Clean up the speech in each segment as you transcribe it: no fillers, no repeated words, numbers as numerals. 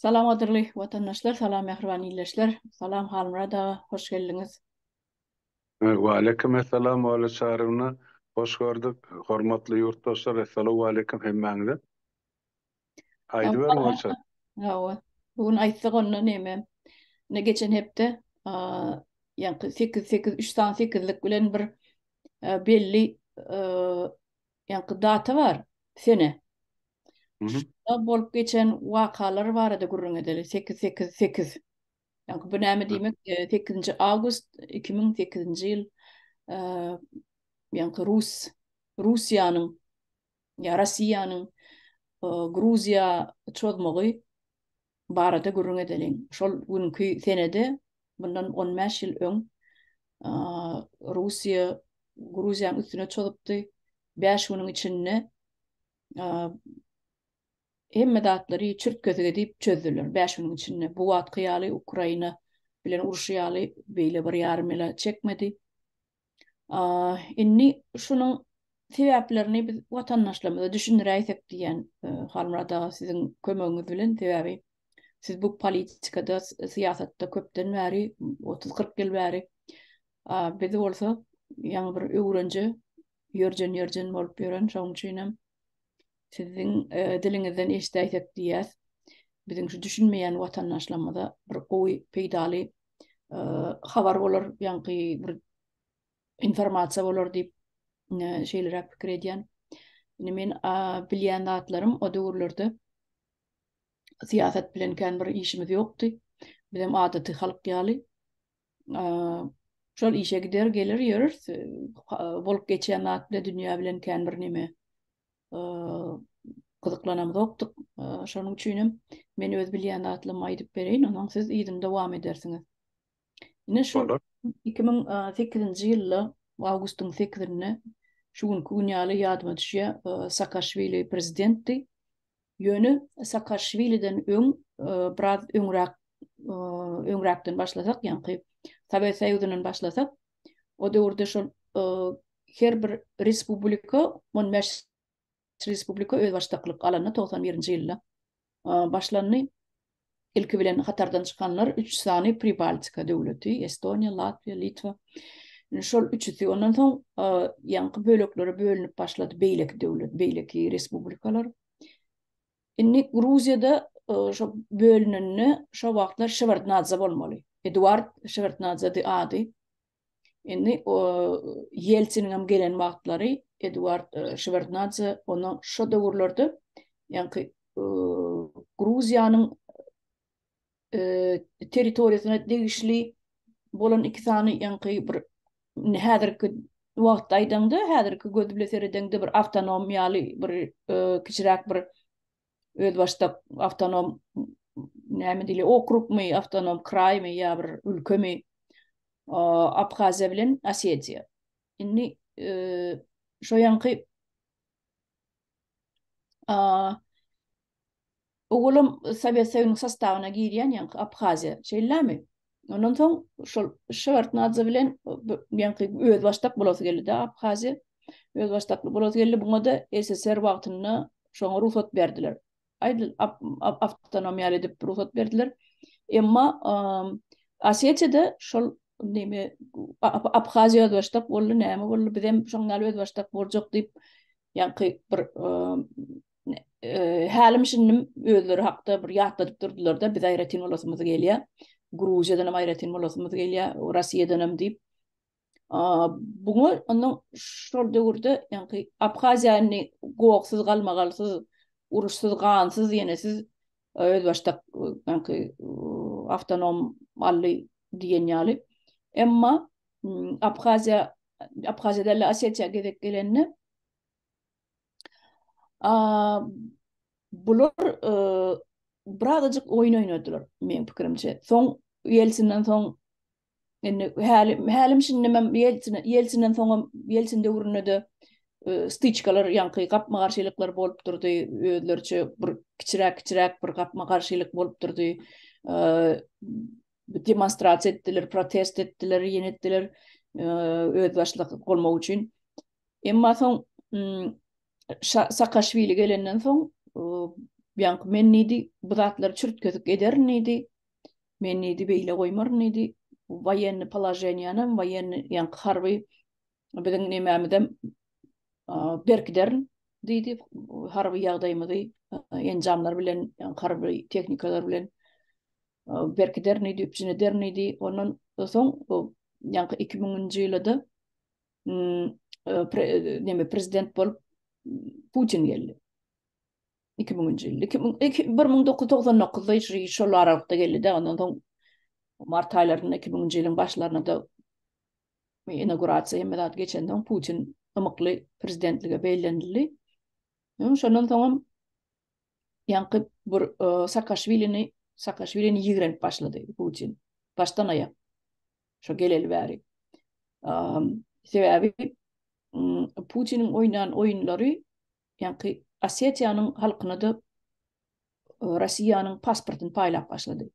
Salam gadyrly watandaşlar, salam mähriban ildeşler. Salam Halmyrat aga, hoş geldiňiz. Waleýkim essalam Ola Çaryýewna. Hoş gördük. Hormatly ýurtdaşlar, essalawwaleýkim hemmäňize. Aýdyberiň Ola Çaryýewna. Hawa. Bu gün aýtsak onda neme? Ine geçen hepde ýaňky 8 8 3 sany sekizlik bilen bir belli ýaňky data bar, sene. Şunda bolup geçen wakalar barada gürrüň edeli. 8 8 8. Ýaňky bu näme diýmek? 8-nji awgust 2008-nji ýyl ýaňky Rus Russiýanyň ýa Rossiýanyň Gruziýa çozmagy barada gürrüň edeliň. Şol günki senede bundan 15 ýyl öň Russiýa Gruziýanyň üstüne çozupdy. 5 günüň içinde hemme zatlary çürt-kesik edip çözdüler. 5 günüň içinde. Bu wagtky ýaly Ukraina bilen urşy ýaly beýle bir ýarym ýyla çekmedi. Indi şunuň sebäplerini biz watandaşlarymyza düşündiräýsek diýýän Halmyrat aga siziň kömegiňiz bilen sebäbi siz bu politikada syýasatda köpden bäri 30-40 ýyl bäri biz bolsa ýaňy bir öwrenje ýörjen ýörjen bolup ýören şonuň üçin hem siziň diliňizden eşidäýsek diýýäs. Biziň şu düşünmeýän watandaşlarymyza bir gowy peýdaly habar bolar, ýaňky bir informasiýa bolar diýip şeýleräk pikir edýän. Indi men bilýän zatlarym o döwürlerde syýasat bilen kän bir işimiz ýokdy. Bizem adaty halk ýaly şol işe gider, geler ýörüs. Bolup geçýän zat bilen dünýä bilen kän bir neme gyzyklanamzokdyk. Şonuň üçin hem men öz bilýän zatlarymy aýdyp bereýin, onsoň siz yzyny dowam edersiňiz. Ine şu 2008-nji ýylda awgustyň 8-inde şu günki gün ýaly ýadyma düşýär, Saakaşwili prezidentdi. Ýöne Saakaşwiliden öň biraz öňräk öňräkden başlasak, ýaňky Sowet Soýuzyndan başlasak, o döwürde şol her bir respublika 15 respublika özbaşdaklyk alanda 91-nji ýylda başlandy. Ilki bilen hatardan çykanlar 3 sany Pribaltika döwleti, Estoniýa, Latwiýa, Litwa. Şol üçüsi ondan soň ýaňky böleklere bölünip başlady beýleki döwlet, beýleki respublikalar. Indi Gruziýada şo bölünende şo wagtlar Şewardnadze bolmaly. Eduard Şewardnadzedi ady. Indi Ýeltsiniň hem gelen wagtlary Eduard Şewardnadze ona şo döwürlerde ýaňky Gruziýanyň territoriýasyna degişli bolan iki sany ýaňky bir häzirki wagtda aýdaňda, häzirki göz bilen seredeňde bir awtonom ýaly bir kiçiräk bir özbaşdak awtonom näme diýilýär, okrugmy, awtonom kraýmy ýa bir ülkemi Abhaziýa bilen Osetiýa. Indi şo ýaňky Owalam Sowet Soýuzynyň sostawyna girýän ýaňky Abhaziýa, şeýlemi? Ondan soň şol Şewardnadze bilen ýaňky özbaşdak bolasy geldi-de Abhaziýa. Özbaşdakly bolasy geldi. Buňa-da SSR wagtynda şoňa rugsat berdiler. Aýdyl awtonom ýaly edip rugsat berdiler. Emma Osetiýada şol neme Abhaziýa özbaşdak boldy, näme boldy, bizem şoň ýaly özbaşdak boljak diýip ýaňky bir hälim-şindim özleri hakda bir ýatladyp durdular-da, biz aýratyn bolasymyz gelýär. Gruziýadan hem aýratyn bolasymyz gelýär, Russiýadan hem diýip. Buňa ondan şol döwürde ýaňky Abhaziýa indi goksyz, galmagalsyz, uruşsyz, gansyz, ýenesiz özbaşdak ýaňky awtonom aldy diýen ýaly. Emma Abhaziýa Abhaziýa däl-de Osetiýa gezek gelende Bular birazajyk oýun oýnadylar meň pikirimçe. Soň Ýelsinden soň indi hälim hälim şindemem Ýelsin Ýelsinden soňam Ýelsin döwründe-de styçkalar ýaňky gapma-garşylyklar bolup durdy. Özleriçe bir kiçiräk-kiçiräk bir gapma-garşylyk bolup durdy. Demonstrasiýa etdiler, protest etdiler, ýene etdiler özbaşdak bolmak üçin. Emma soň Saakaşwili gelenden soň. Ýaňky men diýdi, bu zatlary çürt-kesik ederin diýdi. Men diýdi, beýle goýmaryn diýdi. Woýennyý položeniýanam, woýennyý, ýaňky harby biziň nemämizem berkiderin diýdi. Harby ýagdaýymyzy enjamlar bilen, ýaňky harby tehnikalar bilen berkiderin diýdi, üpjün ederin diýdi. Ondan soň ýaňky 2000-nji ýylda neme prezident bolup Putin geldi. 2000-nji ýylda. 1999-da şol aralykda geldi-de, ondan soň mart aýlarynda 2000-nji ýylyň başlarynda-da inaugurasiýa hemme zat geçenden Putin ymykly prezidentlige bellenildi. Şondan soňam ýaňky bir e, Saakaşwilini Saakaşwilini ýigrenip başlady Putin. Başdan aýak. Şo geleli bäri. Sebäbi Putiniň oýnan oýunlary ýaňky Osetiýanyň halkyna-da Russiýanyň pasportyny paýlap başlady.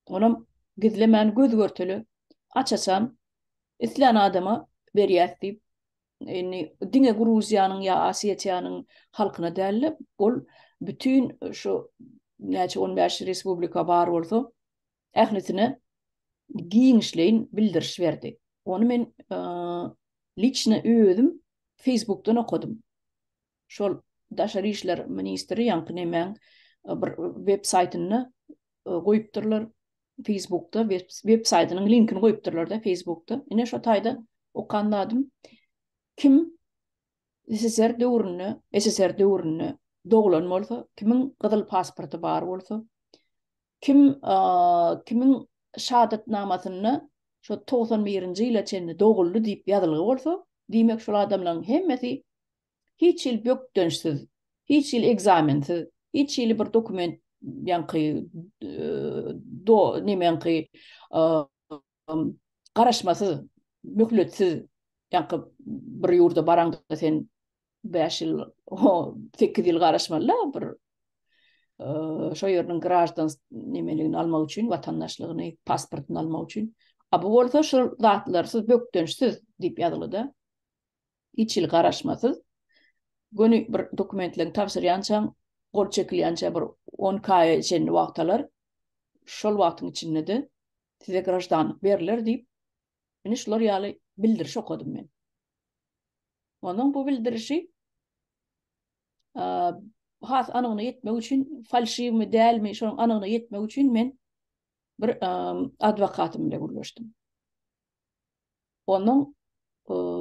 Onam gizlemän göz-görtele aç-açan islän adama berýäs diýip, indi diňe Gruziýanyň ýa Osetiýanyň halkyna däl-de, ol bütin şu näçe 15 respublika bar bolsa, ählisine giňişleýin bildiriş berdi. Ony men liçno özüm Facebookdan okadym. Şol daşary işler ministri ýaňky nemäň bir web saýtynda goýupdyrlar. Facebookda web saýtynyň linkini goýupdyrlar-da Facebookda. Ine şo taýda okan zadym. Kim SSR döwründe, SSR döwründe doglan bolsa, kimiň gyzyl pasporty bar bolsa, Kim kimiň şahadatnamasynda şo 91-nji ýyla çenli doguldy diýip ýazylgy bolsa, diýmek şol adamlaryň hemmesi hiç hili bökdençsiz, hiç hili ekzamensiz, hiç hili bir dokument ýaňky do nemeňki garaşmasyz, möhletsiz ýaňky bir ýurda baraňda sen 5 ýyl, 8 ýyl garaşmaly-da bir şo ýeriniň graždan nemeligini almak üçin, watandaşlygyny, pasportyny almak üçin. A bu bolsa şol zatlarsyz, bökdençsiz diýip ýazyldy-da. Hiç hili garaşmasyz. Göni bir dokumentlerini tabşyrýançaň, gol çekilýänçä bir 12 aýa çenli wagt alar. Şol wagtyň içinde-de size graždanlyk berler diýip, ine şular ýaly bildiriş okadym men. Onuň bu bildirişi has anygyna ýetmek üçin, falşiwmi, dälmi, şonuň anygyna ýetmek üçin men bir adwokatym bilen gürleşdim. Onuň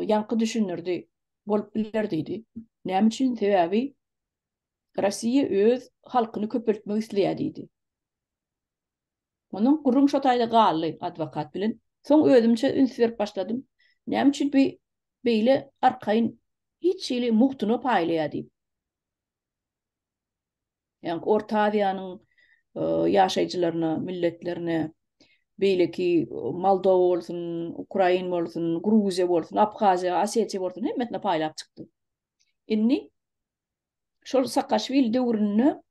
ýaňky düşündirdi, bolup biler diýdi. Näme üçin? Sebäbi Russiýa öz halkyny köpeltmek isleýär diýdi. Ondan gürrüň şo taýda galdy adwokat bilen. Soň özümçe üns berip başladym. Näme üçin bi beýle arkaýyn hiç hili mugtuna paýlaýar diýip. Ýaňky Orta Aziýanyň ýaşaýjylaryna, milletlerine, beýleki Moldowa bolsun, Ukrain bolsun, Gruziýa bolsun, Abhaziýa, Osetiýa bolsun hemmesine paýlap çykdy. Indi şol Saakaşwili döwründe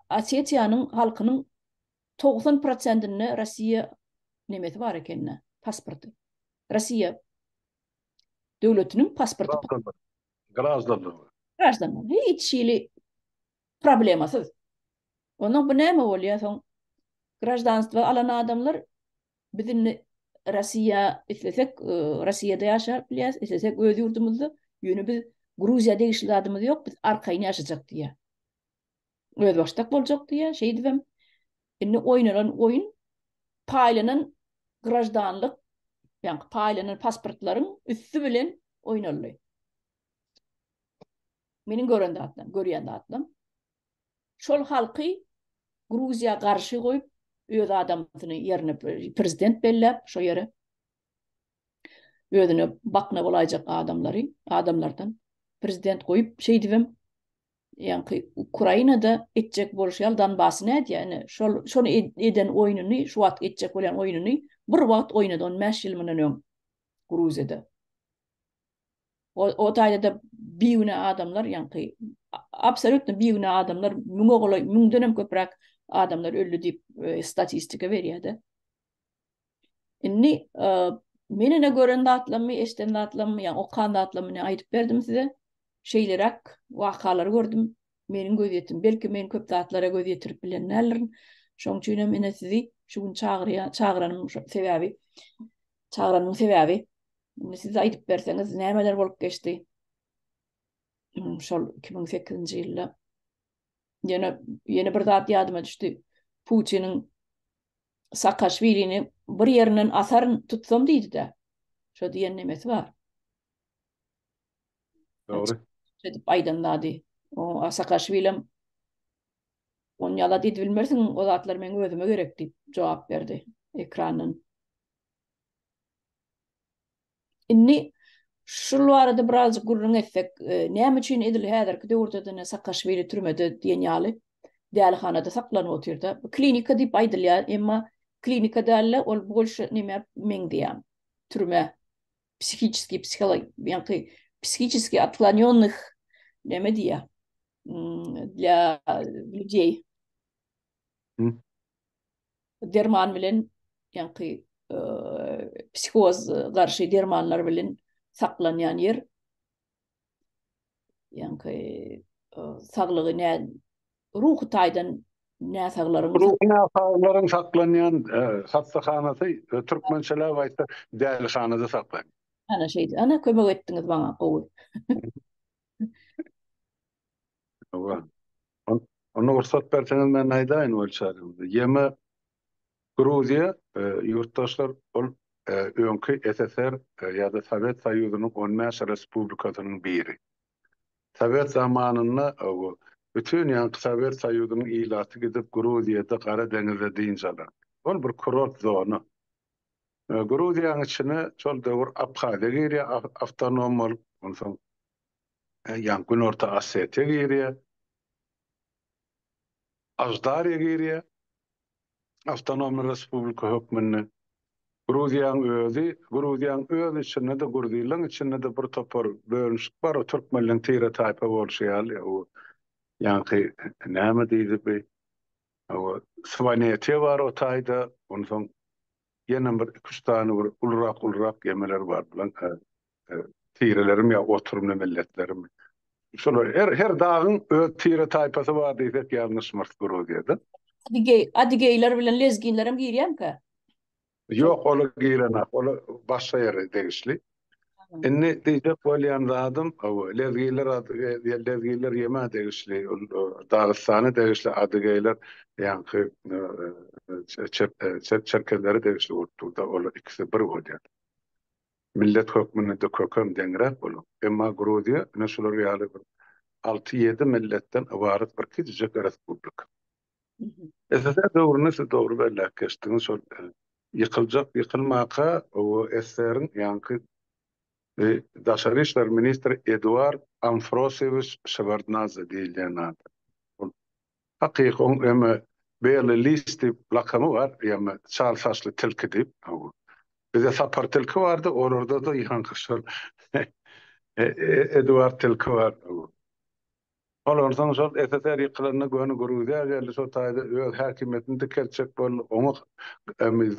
Osetiýanyň halkynyň 90 prosentinde Russiýa nemesi bar ekende, pasporty. Russiýa döwletiniň pasporty. Graždanlygy. Graždanlygy. Hiç hili problemasyz. Ondan bu näme bolýar soň? Graždanstwo alan adamlar Biz indi Russiýa islesek, Russiýada ýaşap bilýäris, islesek öz ýurdumyzda. Ýöne biz Gruziýa degişli zadymyz ýok, biz arkaýyn ýaşajak diýýär. Özbaşdak boljak diýýär. Şeýdibem indi oýnalan oýun paýlanan graždanlyk, ýagny paýlanan pasportlaryň üsti bilen oýnaldy. Meniň gören zatlarym, görýän zatlarym. Şol halky Gruziýa garşy goýup, öz adamsyny ýerine prezident belläp, şo ýere özüne bakna bolaýjak adamlary, adamlardan prezident goýup, şeýdibem ýaňky Ukrainada etjek bolşy ýaly Donbasy nädýär? Ine, şol şony eden oýnuny, şu wagt etjek bolýan oýnuny bir wagt oýnady 15 ýyl mundan öň Gruziýada. O, o taýda-da bigünä adamlar, ýaňky absolýutno bigünä adamlar müňe golaý, müňden hem köpräk adamlar öldi diýip e, statistika berýär-de. Indi e, men ine gören zatlarymy, eşiden zatlarymy, ýa okan zatlarymy aýdyp berdim size. Şeýleräk wakalary gördüm. Meniň gözýetim, belki men köp zatlara göz ýetirip bilen däldirin. Şoň üçin hem ine sizi şu gün çagyrýan, çagyranym sebäbi, çagyranymyň sebäbi, indi siz aýdyp berseňiz nämeler bolup geçdi? Şol 2008-nji ýylda. Ýene ýene bir zat ýadyma düşdi. Putiniň Saakaşwilini bir ýerinden asaryn tutsam diýdi-de. Şo diýen nemesi bar. Dogry. Edip aýdan zady. O Saakaşwilem on ýalat edip bilmersiň, o zatlar meň özüme gerek diýip jogap berdi ekrandan. Indi şul barada birazjyk gürrüň etsek, näme üçin edil häzirki döwürde-de Saakaşwili türmede diýen ýaly dälihanada saklanyp otyrda. Klinika diýip aýdylýar, emma klinika däl-de, ol bolşy nämä meňzeýär, türme. Psihiçeskiý, psiholog, ýaňky psihiçeskiý otklonýonnyh näme diýýär, dla ľudей. Derman bilen ýaňky psihoz garşy dermanlar bilen saklanýan ýer. Ýaňky saglygy nä ruhy taýdan näsaglaryň Ruhy näsaglaryň saklanýan hassahanasy türkmençeläp aýtsak dälihanada saklanýar. Ana şeýdi. Ana kömek etdiňiz maňa gowy. Hawa. Onda rugsat berseňiz men aýdaýyn Welçarymyza. Ýeme Gruziýa ýurtdaşlar ol öňki SSR ýa-da Sowet Soýuzynyň 15 respublikasynyň biri. Sowet zamanynda bütin ýaňky Sowet Soýuzynyň ilaty gidip Gruziýada Gara deňizde dynç alardy. Ol bir kurort zona. Gruziýanyň içine şol döwür Abhaziýa girýär awtonom bolup, onsoň ýaňky Günorta Osetiýa girýär. Aždariýa girýär awtonomny respublika hökmünde. Gruziýanyň özi, Gruziýanyň öz içinde-de, gruzinleň içinde-de bir topar bölünişik bar, o türkmenleň tire-taýpa bolşy ýaly, o ýaňky näme diýdi bi, o Swanetiýa bar o taýda, onsoň ýene bir iki-üç sany bir ulurak-ulurak ýemeler bar, bilen tirelerimi ýa oturymly milletlerimi. Şolar her her dagyň öz tire taýpasy bar diýsek ýalňyşmarys Gruziýada. Adigey, adigeýler bilen lezginlerem girýärmikä? Ýok, olar girenok. Olar başga ýere degişli. Indi diýjek bolýan zadym, lezginler lezginler ýemä degişli, Dagystana degişli, adigeýler ýaňky çerkezlere degişli bolup dur-da, olar ikisi bir bolýar. Millet hökmünde-de kökem deňräk bolar. Emma Gruziýa ine şular ýaly bir alty-ýedi milletden ybarat bir kiçijek respublika. SSR döwründe siz dogry belläp geçdiňiz, şol ýykyljak ýykylmaka o SSR-iň ýaňky daşary işler ministri Eduard Amfrosewiç Şewardnadze diýilýän adam. Ol Hakyky oň eme Bely lis diýip lakamy bar, ýagny çal saçly tilki diýip. Bizde Sapar tilki bardy, olarda-da ýaňky şol Eduard tilki bar. Ol onsoň şol SSR ýykylanda göni Gruziýa geldi, şo taýda öz häkimiýetini dikeltjek boldy. Oňa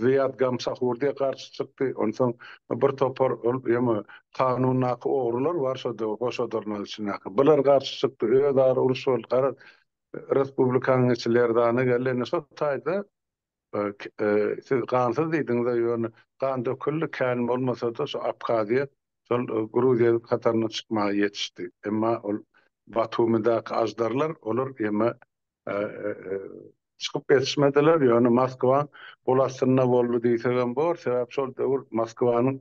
Ziýad Gamsahurdiýa garşy çykdy. Onsoň bir topar ol ýa kanundaky ogrular bar şo goşadyrnak içindäki. Bular garşy çykdy, özara uruş boldy. Garaz, Respublikanyň içi lerzana geldi. Indi şo taýda siz gansyz diýdiňiz-ä, ýöne gan döküldi, kän bolmasa-da şu Abhaziýa şol Gruziýa hataryna çykmaga ýetişdi. Emma ol Batumidäki aždarlar, olar ýeme çykyp ýetişmediler, ýöne Moskwaň gol astynda boldy diýsegem bor, sebäp şol döwür Moskwanyň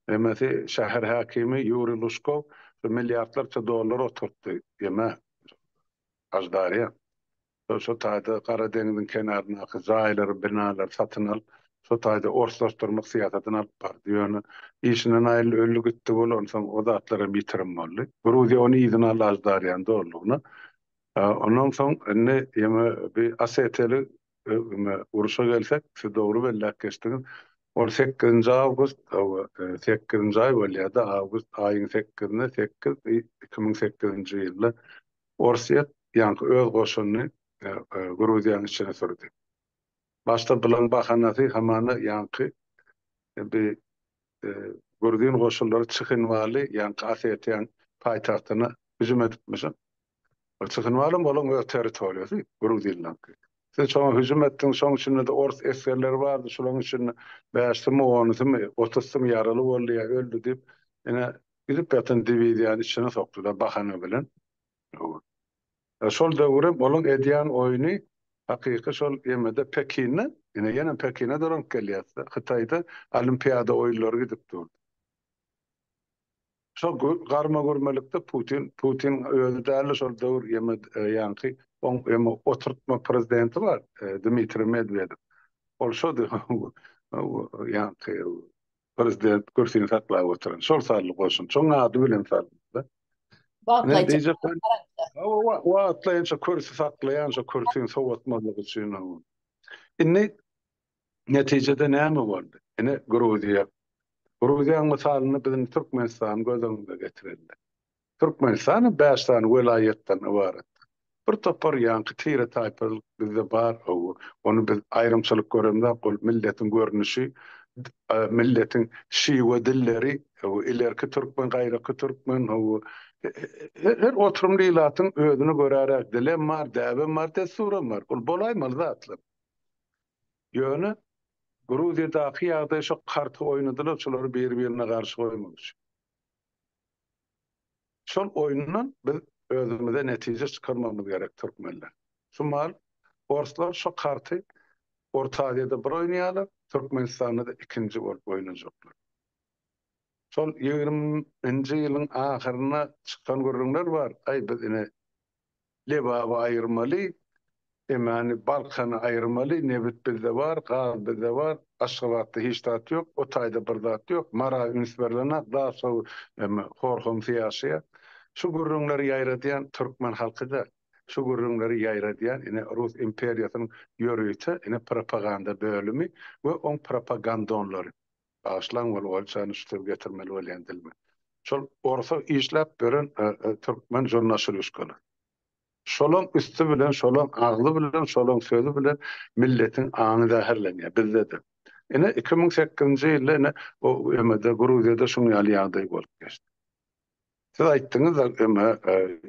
emesi şäher häkimi Ýuriý Lužkow milliardlarça dollar oturtdy ýeme Aždarýa. Şo taýda Gara deňziň kenaryndaky jaýlary, binalary satyn alyp, şo taýda orslaşdyrmak syýasatyny alyp bardy. Ýöne işinden aýryldy, öldi gitdi bol, onsoň o zatlar hem ýitirim boldy. Gruziýa ony yzyna aldy Aždarýany dolulygyna. Ondan soň indi ýene bir Osetiýaly urşa gelsek, siz dogry belläp geçdiňiz. Ol sekizinji awgust, hawa, sekizinji aý bolýar-da, awgust aýyň sekizinde, sekiz, 2008-nji ýylda Orsýet ýaňky öz goşunyny Gruziýanyň içine sürdi. Başda bulaň bahanasy hamana ýaňky bi gruzin goşunlary Çhinwali ýaňky Osetiýaň paýtagtyna hüjüm edipmişin. Tsinwalam olaň öz territoriýasy, gruzinlaňky. Siz şoňa hüjüm etdiňiz, şoň içinde-de ors esgerleri bardy, şolaň içinde bäşsimi, onusymy, otuzsymy ýaraly boldy ýa öldi diýip, ine, gidip ýatan diwiziýany içine sokdular bahana bilen. Şol döwürem olaň edýän oýny hakyky şol ýemede Pekinde, ine ýene Pekine dolanyp gelýäs-de, Hytaýda Olimpiada oýunlary gidip durdy. Şol garma-gürmelikde Putin, Putin özi däldi şol döwür ýeme ýaňky oň ýeme oturtma prezidenti bar, Dmitriý Medwedew. Ol şody ýaňky prezident kürsini saklap oturan. Şol saldy goşun. Şoň ady bilen saldy. Wagtlaýynça. Wagtlaýynça kürsi saklaýan şo kürsini sowatmazlyk üçin. Indi Netijede näme boldy? Ine, Gruziýa. Gruziýanyň mysalynda biz indi Türkmenistany göz öňüne getireli. Türkmenistan hem bäş sany welaýatdan ybarat. Bir topar ýaňky tire-taýpalyk bizde bar, ony biz aýrymçylyk göremzok, ol milletiň görnüşi, milletiň şiwe dilleri, ilerki türkmen, gaýraky türkmen, her oturymly ilatyň özüne göräräk dilem bar, däbem bar, dessuram bar. Ol bolaýmaly zatlar. Ýöne Gruziýadaky ýagdaý şo karty oýnadylar şolary biri-birine garşy goýmak üçin. Şol oýundan biz özümize netije çykarmagymyz gerek türkmenler. Şu mahal orslar şo karty Orta Aziýada bir oýnaýarlar, Türkmenistanda-da ikinji bolup oýnajaklar. Şol 20-nji ýylyň ahyrynda çykan gürrüňler bar, aý biz ine Lebaby aýyrmaly, Emany, Balkany aýyrmaly, nebit bizde bar, gaz bizde bar, Aşgabatda hiç zat ýok, o taýda bir zat ýok, Mara üns berlenak, Daşow eme hor-homsy ýaşaýar. Şu gürrüňleri ýaýradýan türkmen halky däl. Şu gürrüňleri ýaýradýan ine Rus imperiýasynyň ýörite ine propaganda bölümi we oň propagandonlary. Bagyşlaň weli oýçany şu sözi getirmeli bolýan dilime. Şol orsa işläp beren türkmen žurnaşylýuşkalar. Şolaň üsti bilen, şolaň agzy bilen, şolaň sözi bilen milletiň aňy zäherlenýär bizde-de. Ine 2008-nji ýylda ine o ÖM-de Gruziýada şuň ýaly ýagdaý bolup geçdi. Siz aýtdyňyz-da ÖM-e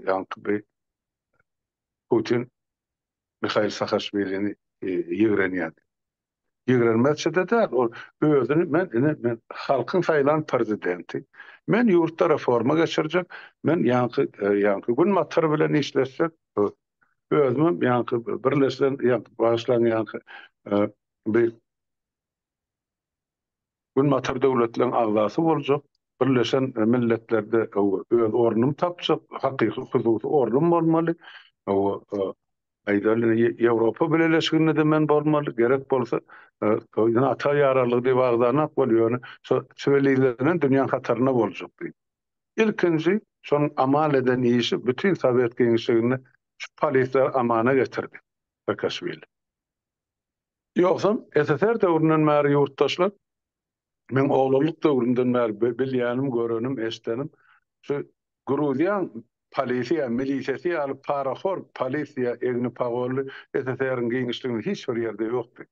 ýaňky bir Putin Mihail Saakaşwilini ýigrenýär diýip. Ýigrenmezçe-de däl, ol özüni men ine men halkyň saýlan prezidenti, men ýurtda reforma geçirjek, men ýaňky ýaňky günbatar bilen işleşjek, özümem ýaňky birleşen ýaňky bagyşlaň ýaňky bir günbatar döwletleriň agzasy boljak, Birleşen Milletlerde öz ornumy tapjak, hakyky hususy ornum bolmaly. Aýdaly, Ýewropa Bileleşiginde-de men bolmaly, gerek bolsa, NATO ýararlygy diýip agzanak bol, ýöne şo siwilizlenen dünýäň hatarynda boljak diýip. Ilkinji şonuň amal eden işi bütin sowet giňişliginde şu polisleri amana getirdi Saakaşwili. Ýogsam SSR döwründen bäri ýurtdaşlar Meň oglanlyk döwrümden bäri bilýänim, görenim, eşdenim, şu Gruziýaň polisi ýa milisesi ýaly parahor polisiýa egni pagonly SSR-iň giňişliginde hiç bir ýerde ýokdy.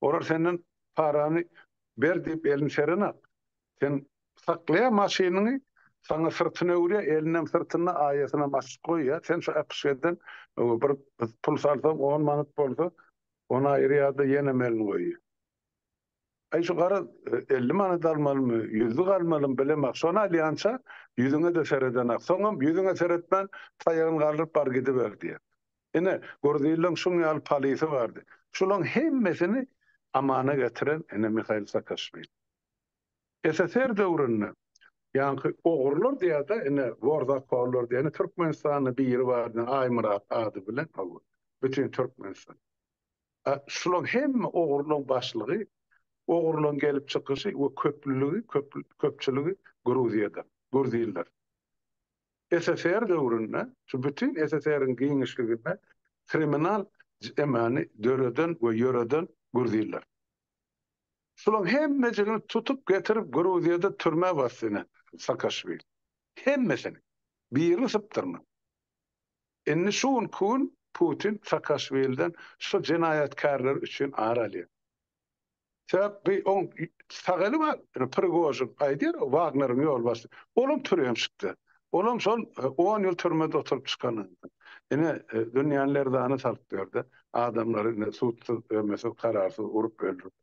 Olar senden parany ber diýip elini serenak. Sen saklaýar maşynyňy, saňa syrtyny öwürýär, elinem syrtynda, aýasynam açyk goýýar. Sen şu äpişgeden bir pul salsaň on manat bolsa, ony aýyrýar-da ýenem elini goýýar. Aý şu garaz 50 manat almalymy, ýüzlük almalymy bilemok. Şony alýança ýüzüňe-de seredenak. Soňam ýüzüňe seretmän taýagyny galdyryp bar gidiber diýýär. Ine, Gruzillaň şuň ýaly polisi bardy. Şulaň hemmesini amana getiren ine Mihail Saakaşwili. SSR döwründe ýaňky ogrular diýýär-de, ine worzakollar diýýär. Ine Türkmenistanda biri bar, Aýmyrat ady bilen, bütin Türkmenistan. Şulaň hemme ogurlaň başlygy, ogurlaň gelip çykyşy we köplüligi, köpçüligi Gruziýada, gruziller. SSR döwründe, şu bütin SSR-iň giňişliginde kriminal emany döreden we ýöreden gruziller. Şulaň hemmejigini tutup getirip Gruziýada türmä basdy ine Saakaşwili. Hemmesini. Birini sypdyrman. Indi şu günki gün Putin Saakaşwiliden şu jenaýatkärler üçin ar alýar. Sebäp bi oň sag eli bar, ine Prigožin aýdýar, Wagneriň ýolbaşçysy. Olam türemşikde. Olam şol on ýyl türmede oturyp çykan adam. Ine, dünýäni lerzana salyp berdi. Adamlary ine sudsyz, ömesiz, kararsyz urup öldürip.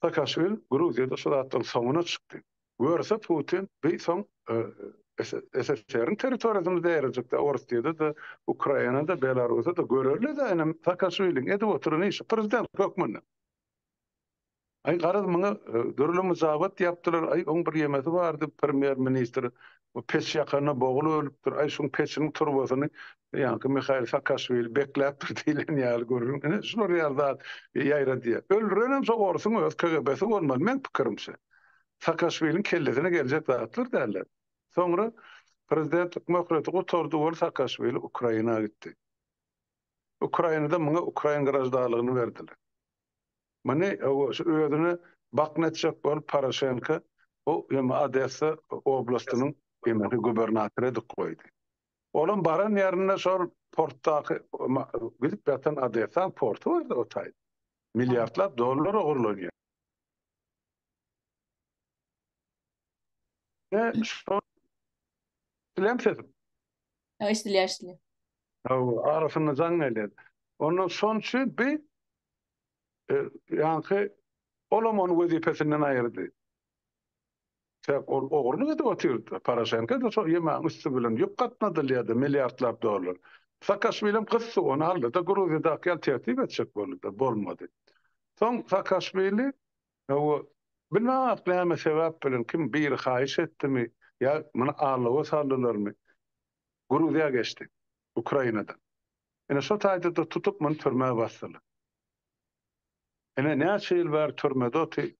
Saakaşwili Gruziýada şu zatlaryň soňuna çykdy. Görse Putin bi soň SSR-iň territoriýasyny däýrejekde Orsýede-de, Ukrainada, Belarusda-da görerli-dä ine Saakaşwiliň edip oturan işi prezident hökmünde. Aý garaz muňa dürli myjabat ýapdylar, aý oň bir ýemesi bardy premýer ministr peç ýakanda bogulyp ölüpdir, aý şuň peçiniň turbasyny ýaňky Mihail Saakaşwili bekläpdir diýlen ýaly gürrüň, ine şular ýaly zat ýaýradýar. Öldürenem şo orsuň öz KGB-si bolmaly meň pikirimçe. Saakaşwiliň kellesine geljek zatlar däller. Soňra prezidentlik möhleti gutardy weli Saakaşwili Ukraina gitdi. Ukrainada muňa ukrain graždanlygyny berdiler. Muny şu özüne bakna etjek bolup Poroşenko bu ýeme Odessa oblastynyň ýemesi gubernatory edip goýdy. Olam baran ýerinde şol portdaky gidip ýatan Odessaň porty bardy o taýda. Milliardlap dollar ogurlanýar. Ine şol Eşidilýärmi sesim? Eşidilýär, eşidilýär. Hawa, arasynda jaň gelýär. Ondan şonuň üçin bi Ýaňky olam ony wezipesinden aýyrdy. Sebäp ol ogurlyk edip otyrdy. Poroşenko-da şol ýemäň üsti bilen ýük gatnadylýardy, milliardlap dollar. Saakaşwilem gysdy ony aldy-da, Gruziýadaky ýaly tertip etjek boldy-da, bolmady. Soň Saakaşwili, hawa, bilmem näme sebäp bilen, kim biri haýyş etdimi ýa muny aldawa saldylarmy, Gruziýa geçdi, Ukrainadan. Ine, şo taýda-da tutup muny türmä basdylar. Ine näçe ýyl bäri türmede oty.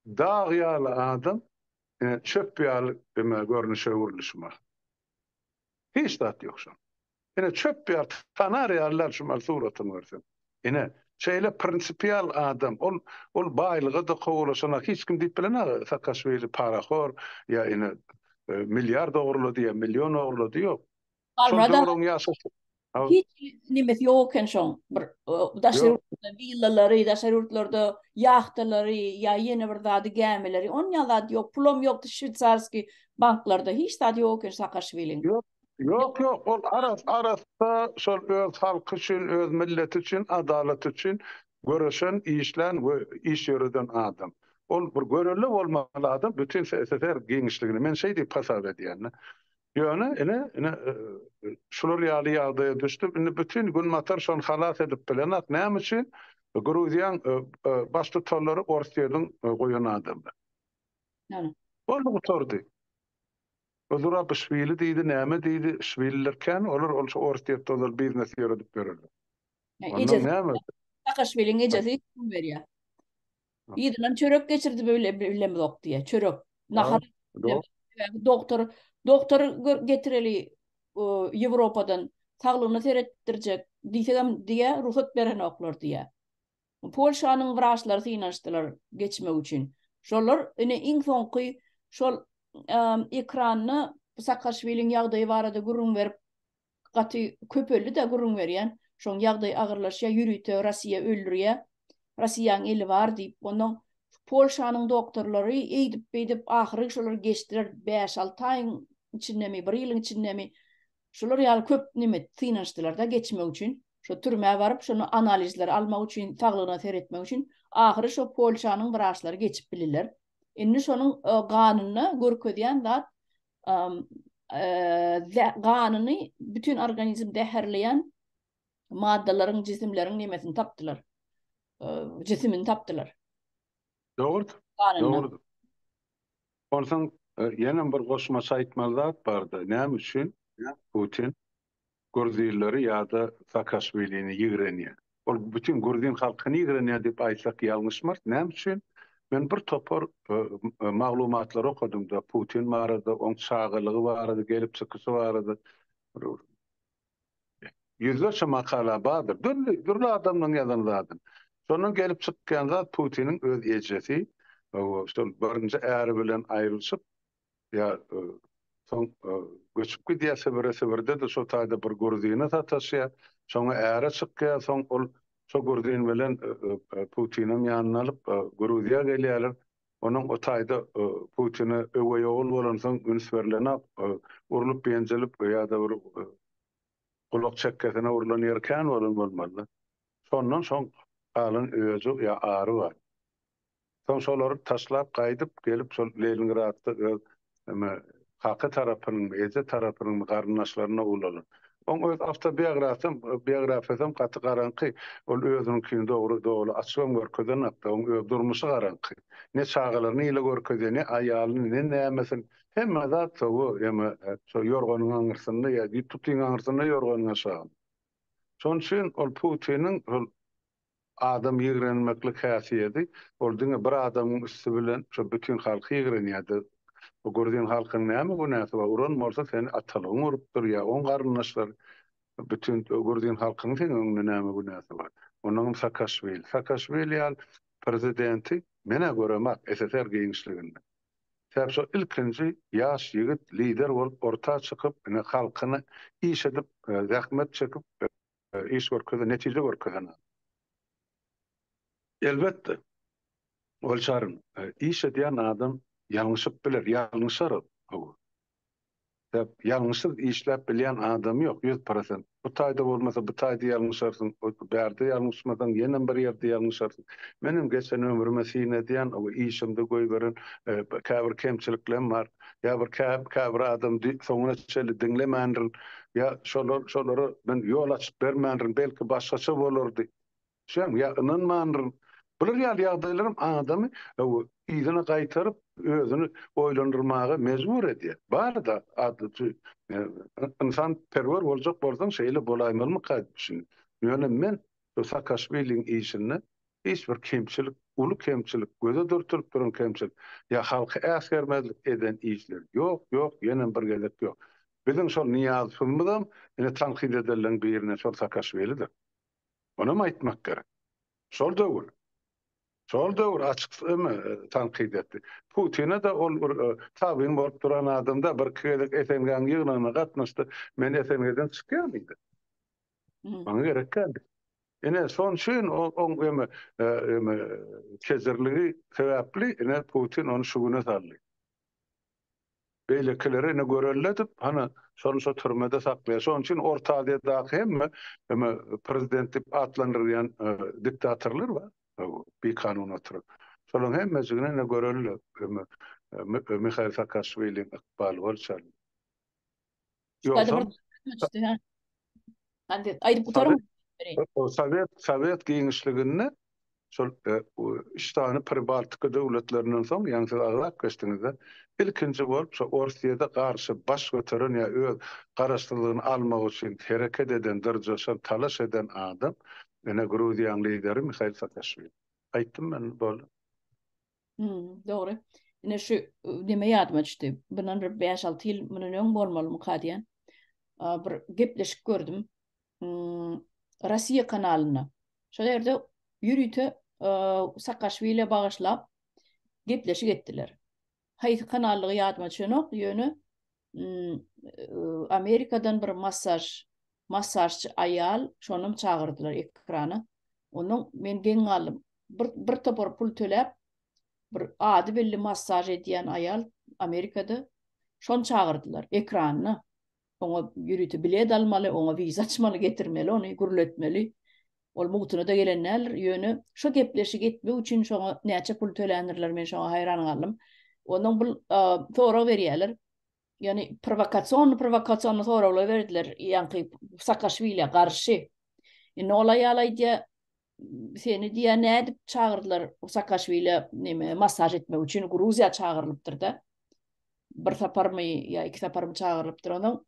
Dag ýaly adam ine çöp ýaly ime görnüşe öwrüldi şu mahal. Hiç zat ýok şoň. Ine çöp ýaly tanar ýaly däl şu mahal suratyny görseň. Ine şeýle prinsipial adam ol ol baýlyga-da kowalaşanak hiç kim diýip bilenok Saakaşwili parahor ýa ine milliard ogurlady ýa million ogurlady ýok. Şol döwrüň ýaşaşy. Hiç nemesi ýok eken şoň. Bir daşary ýurtlarda willalary, daşary ýurtlarda ýahtalary ýa ýene bir zady gämileri, onýa zat ýok, pulam ýokdy şweýsarskiý banklarda, hiç zady ýok eken Saakaşwiliň. Ýok, ýok, ýok. Ol arassa şol öz halky üçin, öz milleti üçin, adalat üçin göreşen, işlän we iş ýöreden adam. Ol bir görelde bolmaly adam bütin SSR giňişliginde. Men şeý diýip hasap edýän. Ýöne, ine, ine, şular ýaly ýagdaýa düşdi. Indi bütin Günbatar şony halas edip bilenok. Näme üçin? Gruziýaň baştutanlary Orsýetiň goýan adamlary. Boldy, gutardy. Zurabişwili diýdi, näme diýdi, şwililer kän, olar ol şu Orsýetde ozal biznes ýöredip ýörerler. Ondan näme? Saakaşwiliň ejesi pul berýär. Yzyndan çörek geçirdi bilemzok diýýär. Çörek. Nahar. Doktor, doktor getireli Ýewropadan saglygyna seretdirjek diýsegem diýýär, rugsat berenoklar diýýär. Polşanyň wraçlary synanyşdylar geçmek üçin. Şolar ine iň soňky şol ekranda Saakaşwiliň ýagdaýy barada gürrüň berip gaty köpeldi-de gürrüň berýän. Şoň ýagdaýy agyrlaşýar, ýörite Rossiýa öldürýär. Rossiýaň eli bar diýip, onnoň Polşanyň doktorlary eýdip-beýdip ahyry şolar geçdiler bäş-alty aýyň içindemi, bir ýylyň içindemi şolar ýaly köp neme synanyşdylar-da geçmek üçin. Şo türmä baryp şony analizleri almak üçin, saglygyna seretmek üçin ahyry şo Polşanyň wraçlary geçip bildiler. Indi şonuň ganynda görkezýän zat ganyny bütin organizm zäherleýän maddalaryň, jisimleriň nemesini tapdylar. Jisimini tapdylar. Dogrudyr. Dogrudyr. Onsoň ýene bir goşmaça aýtmaly zat bardy. Näme üçin Putin Gruzilleri ýa-da Saakaşwilini ýigrenýär. Ol bütin gruzin halkyny ýigrenýär diýip aýtsak ýalňyşmarys. Näme üçin? Men bir topar maglumatlary okadym-da, Putin barada, oň çagalygy barada, gelip çykyşy barada ýüzlerçe makala bardyr. Dürli, dürli adamlaryň ýazan zadyny. Şondan gelip çykýan zat Putiniň öz ejesi, şol birinji äri bilen aýrylyşyp, Ýa soň göçüp gidýär Sibire, Sibirde-de şo taýda bir gruzine sataşýar. Şoňa äre çykýar, soň ol şo gruzin bilen Putinem ýanyna alyp Gruziýa gelýärler. Onuň o taýda Putine öweý ogul bolansoň üns berlenok. Urlup-ýenjilip ýa-da bir gulak çekgesine urlan ýeri kän bolan bolmaly-da. Şondan soň galan öji ýa ary bar. Soň şolary taşlap gaýdyp gelip şol Leningradda öz neme kaka tarapynyňmy, eje tarapynyňmy garyndaşlarynda ulalan. Oň öz awtobiografiýasam biografiýasam gaty garaňky. Ol özüniňkini dogry doly açybam görkezenokda. Oň öz durmuşy garaňky. Ne çagalaryny ile görkezýär, ne aýalyny, ne nämesini. Hemme zat sowa eme şo ýorganyň aňyrsynda ýa tutyň aňyrsynda ýorganyň aşagynda. Şonuň üçin ol Putiniň şol adam ýigrenmeklik häsiýedi, ol diňe bir adamyň üsti bilen şo bütin halky ýigrenýärdi. Bu gruzin halkynyň näme günäsi bar? Uran bolsa seni atalygyň urupdyr ýa oň garyndaşlary. Bütin gruzin halkynyň seň öňünde näme günäsi bar? Onnoňam Sakaşwili. Sakaşwili ýaly prezidenti men-ä göremok SSR giňişliginde. Sebäp şo ilkinji ýaş ýigit lider bolup orta çykyp ine halkyna iş edip zähmet çekip iş görkezen netije görkezen adam. Elbetde Gulçaryn iş edýän adam ýalňyşyp biler ýalňyşar ol. Hawa. Sebäp ýalňyşsyz işläp bilýän adam ýok, 100%. Bu taýda bolmasa bu taýda ýalňyşarsyň, bärde ýalňyşmasaň ýenem bir ýerde ýalňyşarsyň. Menem geçen ömrüme syn edýän, o işimde goýberen käbir kemçiliklerim bar. Ýa bir käbir adam soňuna çenli diňlemändirin, ýa şolar şolara men ýol açyp bermändirin, belki başgaça bolardy. Şem, ýa ynanmandyryn. Bular ýaly ýagdaýlaram adamy yzyna gaýtaryp, özüni oýlandyrmaga mejbur edýär. Bar-da, adaty ynsanperwer boljak bolsaň şeýle bolaýmalymyka diýip düşündim. Ýöne men şu Saakaşwiliň işinde hiç bir kemçilik, uly kemçilik, göze dürtülip duran kemçilik ýa halky äsgermezlik eden işleri ýok, ýok, ýenem bir gezek ýok. Biziň şol Nyýazowymyzam ine tankyt edenleriň birine şol Saakaşwilidir. Onam aýtmak gerek. Şol döwür, şol döwür açyk eme tankyt etdi. Putine-de ol bir tabyn bolup duran adam-da, birki gezek SNG-niň ýygnagyna gatnaşdy. Men SNG-den çykýan diýdi. Maňa gerek däl diýdi. Ine, şonuň üçin oň eme, eme kejirligi sebäpli ine Putin ony şu güne saldy. Beýlekileri ine görelde edip, hany, şony şo türmede saklaýar. Şonuň üçin Orta Aziýadaky hemme eme prezident diýip atlandyrylýan diktatorlar bar, bikanun oturan. Şolaryň hemmejigine ine görelde eme Mihail Saakaşwiliň ykbaly bolçarly. Ýogsam Aýdyp gutaryň. Sowet Sowet giňişliginde şol üç sany Pribaltika döwletlerinden soň, ýaňy siz agzap geçdiňiz-de, ilkinji bolup şo Orsýede garşy baş göteren ýa öz garaşsyzlygyny almak üçin hereket eden, dyrjaşan, talaş eden adam ine Gruziýanyň lideri Mihail Saakaşwili. Aýtdym men, boldy. Hmm, dogry. Ine şu neme ýadyma düşdi. Bundan bir 5-6 ýyl mundan öň bolmalymyka diýen. Bir gepleşik gördüm. Hmm, Russiýa kanalynda. Şol ýerde ýörite Saakaşwilä bagyşlap gepleşik etdiler. Haýsy kanallygy ýadyma düşenok, ýöne hmm, Amerikadan bir massaž massažçy aýal şonam çagyrdylar ekrana. Ondan men geň galdym. Bir, bir topar pul töläp, bir ady belli massaž edýän aýal Amerikada şony çagyrdylar ekranyna. Oňa ýörite bilet almaly, oňa wiza açmaly, getirmeli ony, gürletmeli. Ol mugtuna-da gelen däldir. Ýöne şo gepleşigi etmek üçin şoňa näçe pul töländirler, men şoňa haýran galdym. Ondan bul sorag berýärler. Ýagny prowokasionny prowokasionny soraglar berdiler ýaňky Saakaşwilä garşy. Indi ol aýal aýdýar, seni diýýär nädip çagyrdylar Saakaşwilä neme massaž etmek üçin Gruziýa çagyrylypdyr-da. Bir saparmy ýa iki saparmy çagyrylypdyr onuň.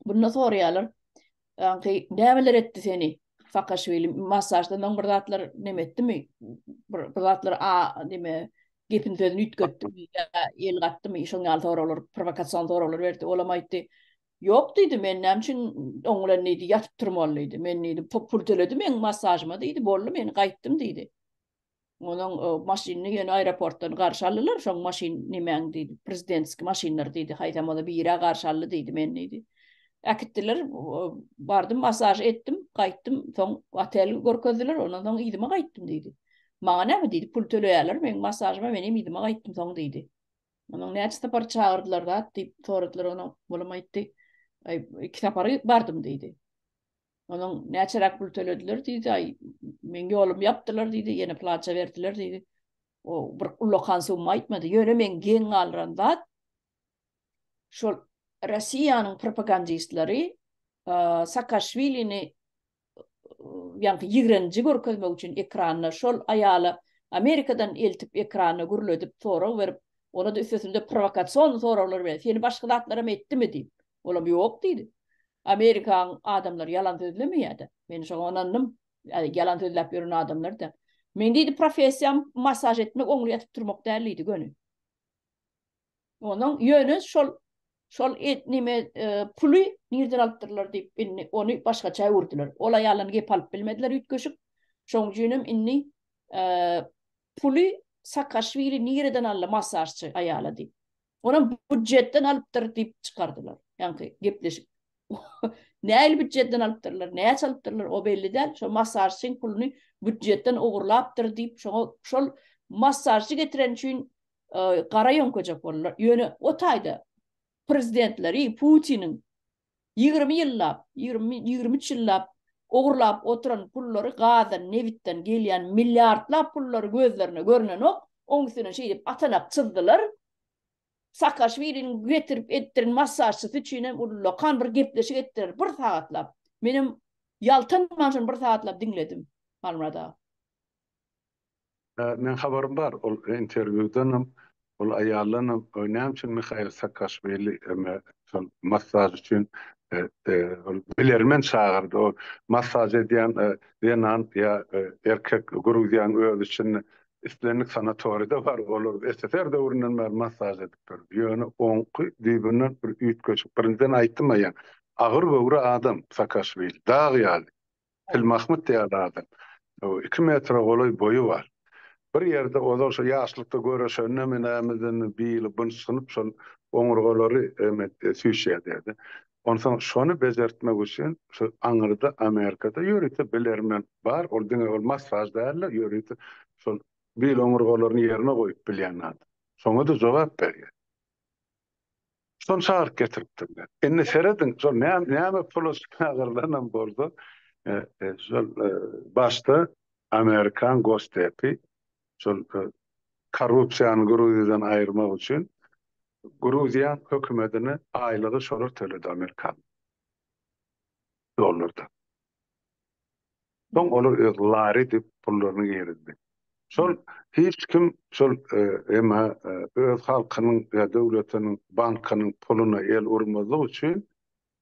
Bunda soraýarlar. Ýaňky nämeler etdi seni? Saakaşwili massaždan soň bir zatlar neme etdimi? Bir, bir zatlar a neme gepini sözüni üýtgetdimi ýa el gatdymy? Şoň ýaly soraglar, prowokasion soraglar berdi. Olam aýtdy. Ýok diýdi, men näme üçin oň bilen diýdi, ýatyp turmaly diýdi. Men diýdi, pul töledi meň massažyma diýdi, boldy men gaýtdym diýdi. Onuň maşynyny ýöne aeroportdan garşy aldylar, şoň maşyn nemäň diýdi, prezidentski maşynlar diýdi, haýsam bolsa birä garşy aldy diýdi, men diýdi. Äkitdiler, bardym, massaž etdim, gaýtdym, soň otel görkezdiler, ondan soň yzyma gaýtdym diýdi. Maňa näme diýdi, pul töleýärler meň massažyma, men hem yzyma gaýtdym soň diýdi. Onuň näçe sapar çagyrdylar zat diýip soradylar onuň, olam aýtdy, aý iki sapar bardym diýdi. Onuň näçeräk pul tölediler diýdi, aý meň ýolumy ýapdylar diýdi, ýene plança berdiler diýdi. O bir ullakan summa aýtmady. Ýöne meň geň galdyran zat şol Rossiýanyň propagandistleri Saakaşwilini ýaňky ýigrenji görkezmek üçin ekranda şol aýala Amerikadan eltip ekranda gürledip sorag berip, ona-da üstesinde prowokasion soraglar berip, seni başga zatlaram etdimi diýip. Olam ýok diýdi. Amerikaň adamlary ýalan sözlemeýär-de. Men şoňa ynandym. Ýalan sözläp ýören adamlar däl. Meň diýdi professiýam massaž etmek, oňly ýatyp turmak däl diýdi göni. Onuň ýöne şol şol et nime puly nirden alypdyrlar diýip indi ony başgaça öwürdiler. Ol aýaldan gep alyp bilmediler üýtgeşik. Şoň üçinem indi puly Sakaşwili nireden aldy massažçy aýala diýip. Onam budjetden alypdyr diýip çykardylar. Ýaňky gepleşik. Nähili budjetden alypdyrlar, näçe alypdyrlar o belli däl. Şo massažçyň puluny budjetden ogurlapdyr diýip şoňa şol massažçy getiren üçin gara ýöňkejek boldular. Ýöne o taýda prezidentleri Putiniň 20 ýyllap, 20, 23 ýyllap ogurlap oturan pullary gazdan, nebitden gelýän milliardlap pullary gözlerine görnenok. Oň üstüne şeýdip atanak çyzdylar. Saakaşwiliniň getirip etdiren massažçysy üçin hem ullakan bir gepleşik etdiler bir sagatlap. Menem ýaltanman şony bir sagatlap diňledim, Halmyrat aga. Meň habarym bar ol interwýudanam, ol aýaldanam, näme üçin Mihail Saakaşwili eme şol massaž üçin ol bilermen çagyrdy, o massaž edýän zenan ýa erkek Gruziýanyň öz içinde islendik sanatoride bar, olar SSR döwründen bäri massaž edip dur. Ýöne oňky düýbünden bir üýtgeşik, birinjiden aýtdym aýan, agyr göwre adam Saakaşwili, dag ýaly. Pilmahmyt ýaly adam. 2 metre golaý boýy bar. Bir ýerde ozal şo ýaşlykda göreşende men nämeden bili bynçgynyp şol oňurgalary süýşýär diýdi. Onsoň şony bejertmek üçin şu aňyrda Amerikada ýörite bilermen bar. Ol diňe ol massaž däl-de, ýörite şol bil oňurgalaryny ýerine goýup bilýän adam. Şoňa-da jogap berýär. Şony çagyryp getiripdirler. Indi serediň, şol näme pula çagyrylanam bolsa, şol başda amerikan Gosdepi şol korrupsiýany Gruziýadan aýyrmak üçin Gruziýaň hökümetine aýlygy şolar töledi amerikan dollarda. Soň olar öz lari diýip pullaryny girizdi. Şol hiç kim şol emma öz halkynyň ýa döwletiniň bankynyň puluna el urmazlyk üçin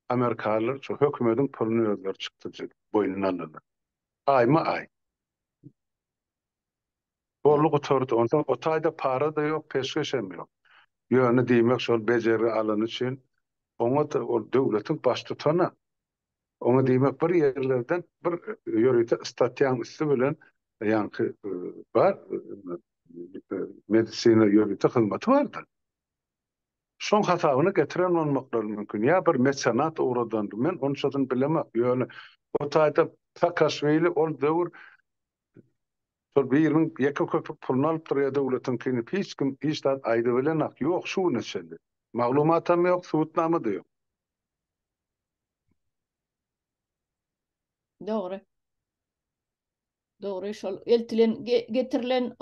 amerikalylar şu hökümediň puluny özleri çykdajy boýnuna aldylar. Aýma aý. Boldy gutardy. Onsoň o taýda para-da ýok, peşgeşem ýok. Ýöne diýmek şol bejergi alany üçin oňa-da ol döwletiň baştutany. Oňa diýmek bir ýerlerden bir ýörite statýaň üsti bilen ýaňky bar medisina ýörite hyzmaty bardyr. Şoň hasabyna getiren bolmaklary mümkin. Ýa bir mesenat ugradandyr. Men onçasyny bilemok. Ýöne o taýda Saakaşwili ol döwür şol biriniň ýeke köpük puluny alypdyr ýa döwletiňkini hiç kim hiç zat aýdybilenak. Ýok şu güne çenli. Maglumatam ýok, subutnama-da ýok. Dogry. Dogry şol eltilen getirilen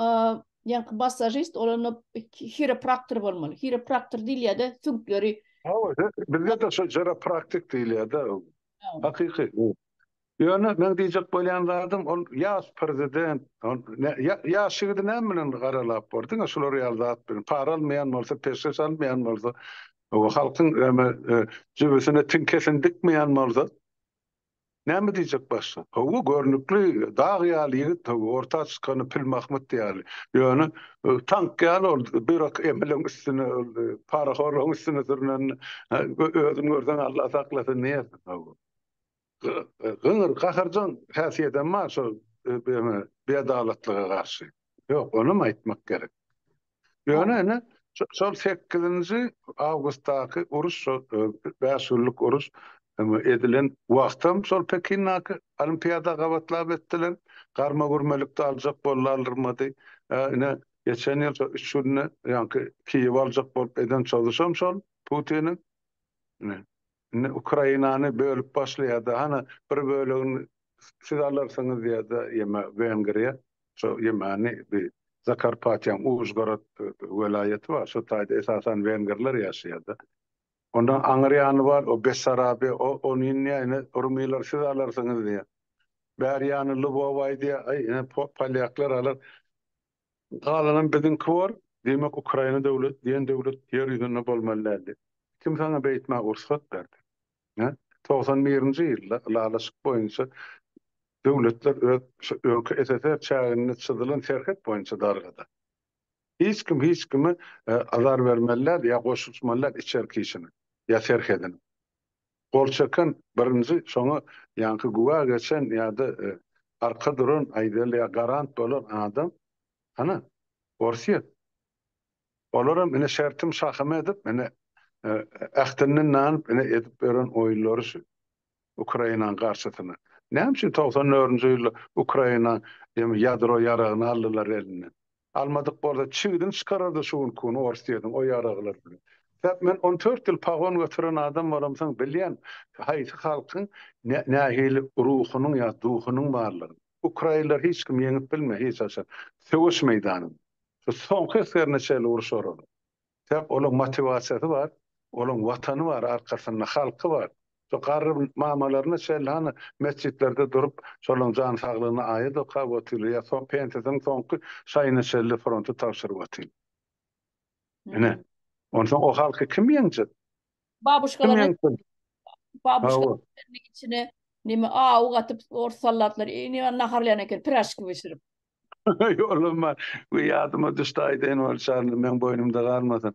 ýaňky massažist ol onda hiropraktor bolmaly. Hiropraktor diýilýär-de süňkleri. Hawa, bizde-de şol hiropraktik diýilýär-de. Hakyky. Ýöne meň diýjek bolýan zadym ol ýaş prezident, ol ýaş ýigidi näme bilen garalap bor? Diňe şular ýaly zat bilen. Para almaýan bolsa, peşgeş almaýan bolsa, halkyň näme jübüsine tiňkesini dikmeýän bolsa, näme diýjek başga? Hawa, görnükli, dag ýaly ýigit, hawa, orta çykany Pilmahmyt ýaly. Ýöne tank ýaly ol bürek emeliň üstüne, ol parahorlaryň üstüne sürnende, özüni görseň Allah saklasyn diýersiň, hawa. Gyňyr, gaharjaň häsiýetem bar şol biadalatlyga garşy. Ýok, onam aýtmak gerek. Ýöne ine, şol sekizinji awgustdaky uruş, şol bäş günlük uruş. Edilen wagtam şol Pekindäki olimpiada gabatlap etdiler. Garma-gürmelikde aljak boldy, aldyrmady. Ine, geçen ýyl şo üç günde ýaňky Kiýewi aljak bolup eden çozuşam şol Putiniň. Ine, indi Ukrainany bölüp başlaýar-da, hany bir bölegini siz alarsyňyz diýýär-de, ýeme Wengriýa. Şo ýemäni bi Zakarpatýaň Užgorod welaýaty bar, şo taýda esasan wengerler ýaşaýar-da. Ondan aňyr ýany bar, o Bessarabiýa, o ony indi ine rumylar siz alarsyňyz diýýär. Bäri ýany Lwow aýdýar, aý ine polýaklar alar. Galanam biziňki bor, diýmek Ukraina döwlet diýen döwlet ýer ýüzünde bolmaly däl diýip. Kim saňa beýtmäge rugsat berdi? Hä? 91-nji ýylda ylalaşyk boýunça döwletler öz şu öňki SSR çäginde çyzylan serhet boýunça dargady. Hiç kim hiç kime azar bermeli däl ýa goşulyşmaly däl içerki işine ýa serhedine. Gol çeken birinji şoňa ýaňky güwä geçen ýa-da arka duran aýdaly ýa garant bolan adam hana Orsýet. Olaram ine şertim şahym edip ine ähtinden nanyp ine edip beren oýunlary şu Ukrainanyň garşysyna. Näme üçin 94-nji ýylda Ukraina ýadro ýaragyny aldylar elinden? Almadyk bolsa çigidini çykarardy şu günki gün Orsýetiň o ýaraglar bilen. Sebäp men on dört ýyl pagon göteren adam bolamsoň bilýän haýsy halkyň nähili ruhunyň ýa duhunyň barlygyny. Ukrainler hiç kim ýeňip bilme hiç haçan söweş meýdanynda. Şu soňky esgerine çenli urşar olar. Sebäp olaň motiwasiýasy bar, olaň watany bar arkasynda, halky bar. Şo garry mamalaryna çenli hany metjitlerde durup, şolaň jan saglygyna aýat okap otyrlar, ýa soň pensiýasynyň soňky şaýyna çenli fronta tabşyryp otyr. Ine. Onsoň o halky kim ýeňjek? Kim ýeňjek? Babuşkalaryň içine neme awy gatyp ors soldatlary ine naharlaýan eken piraşka bişirip. Ýolum bar. Bu ýadyma düşdi aýdaýyn ol şanly meň boýnumda galmasyn.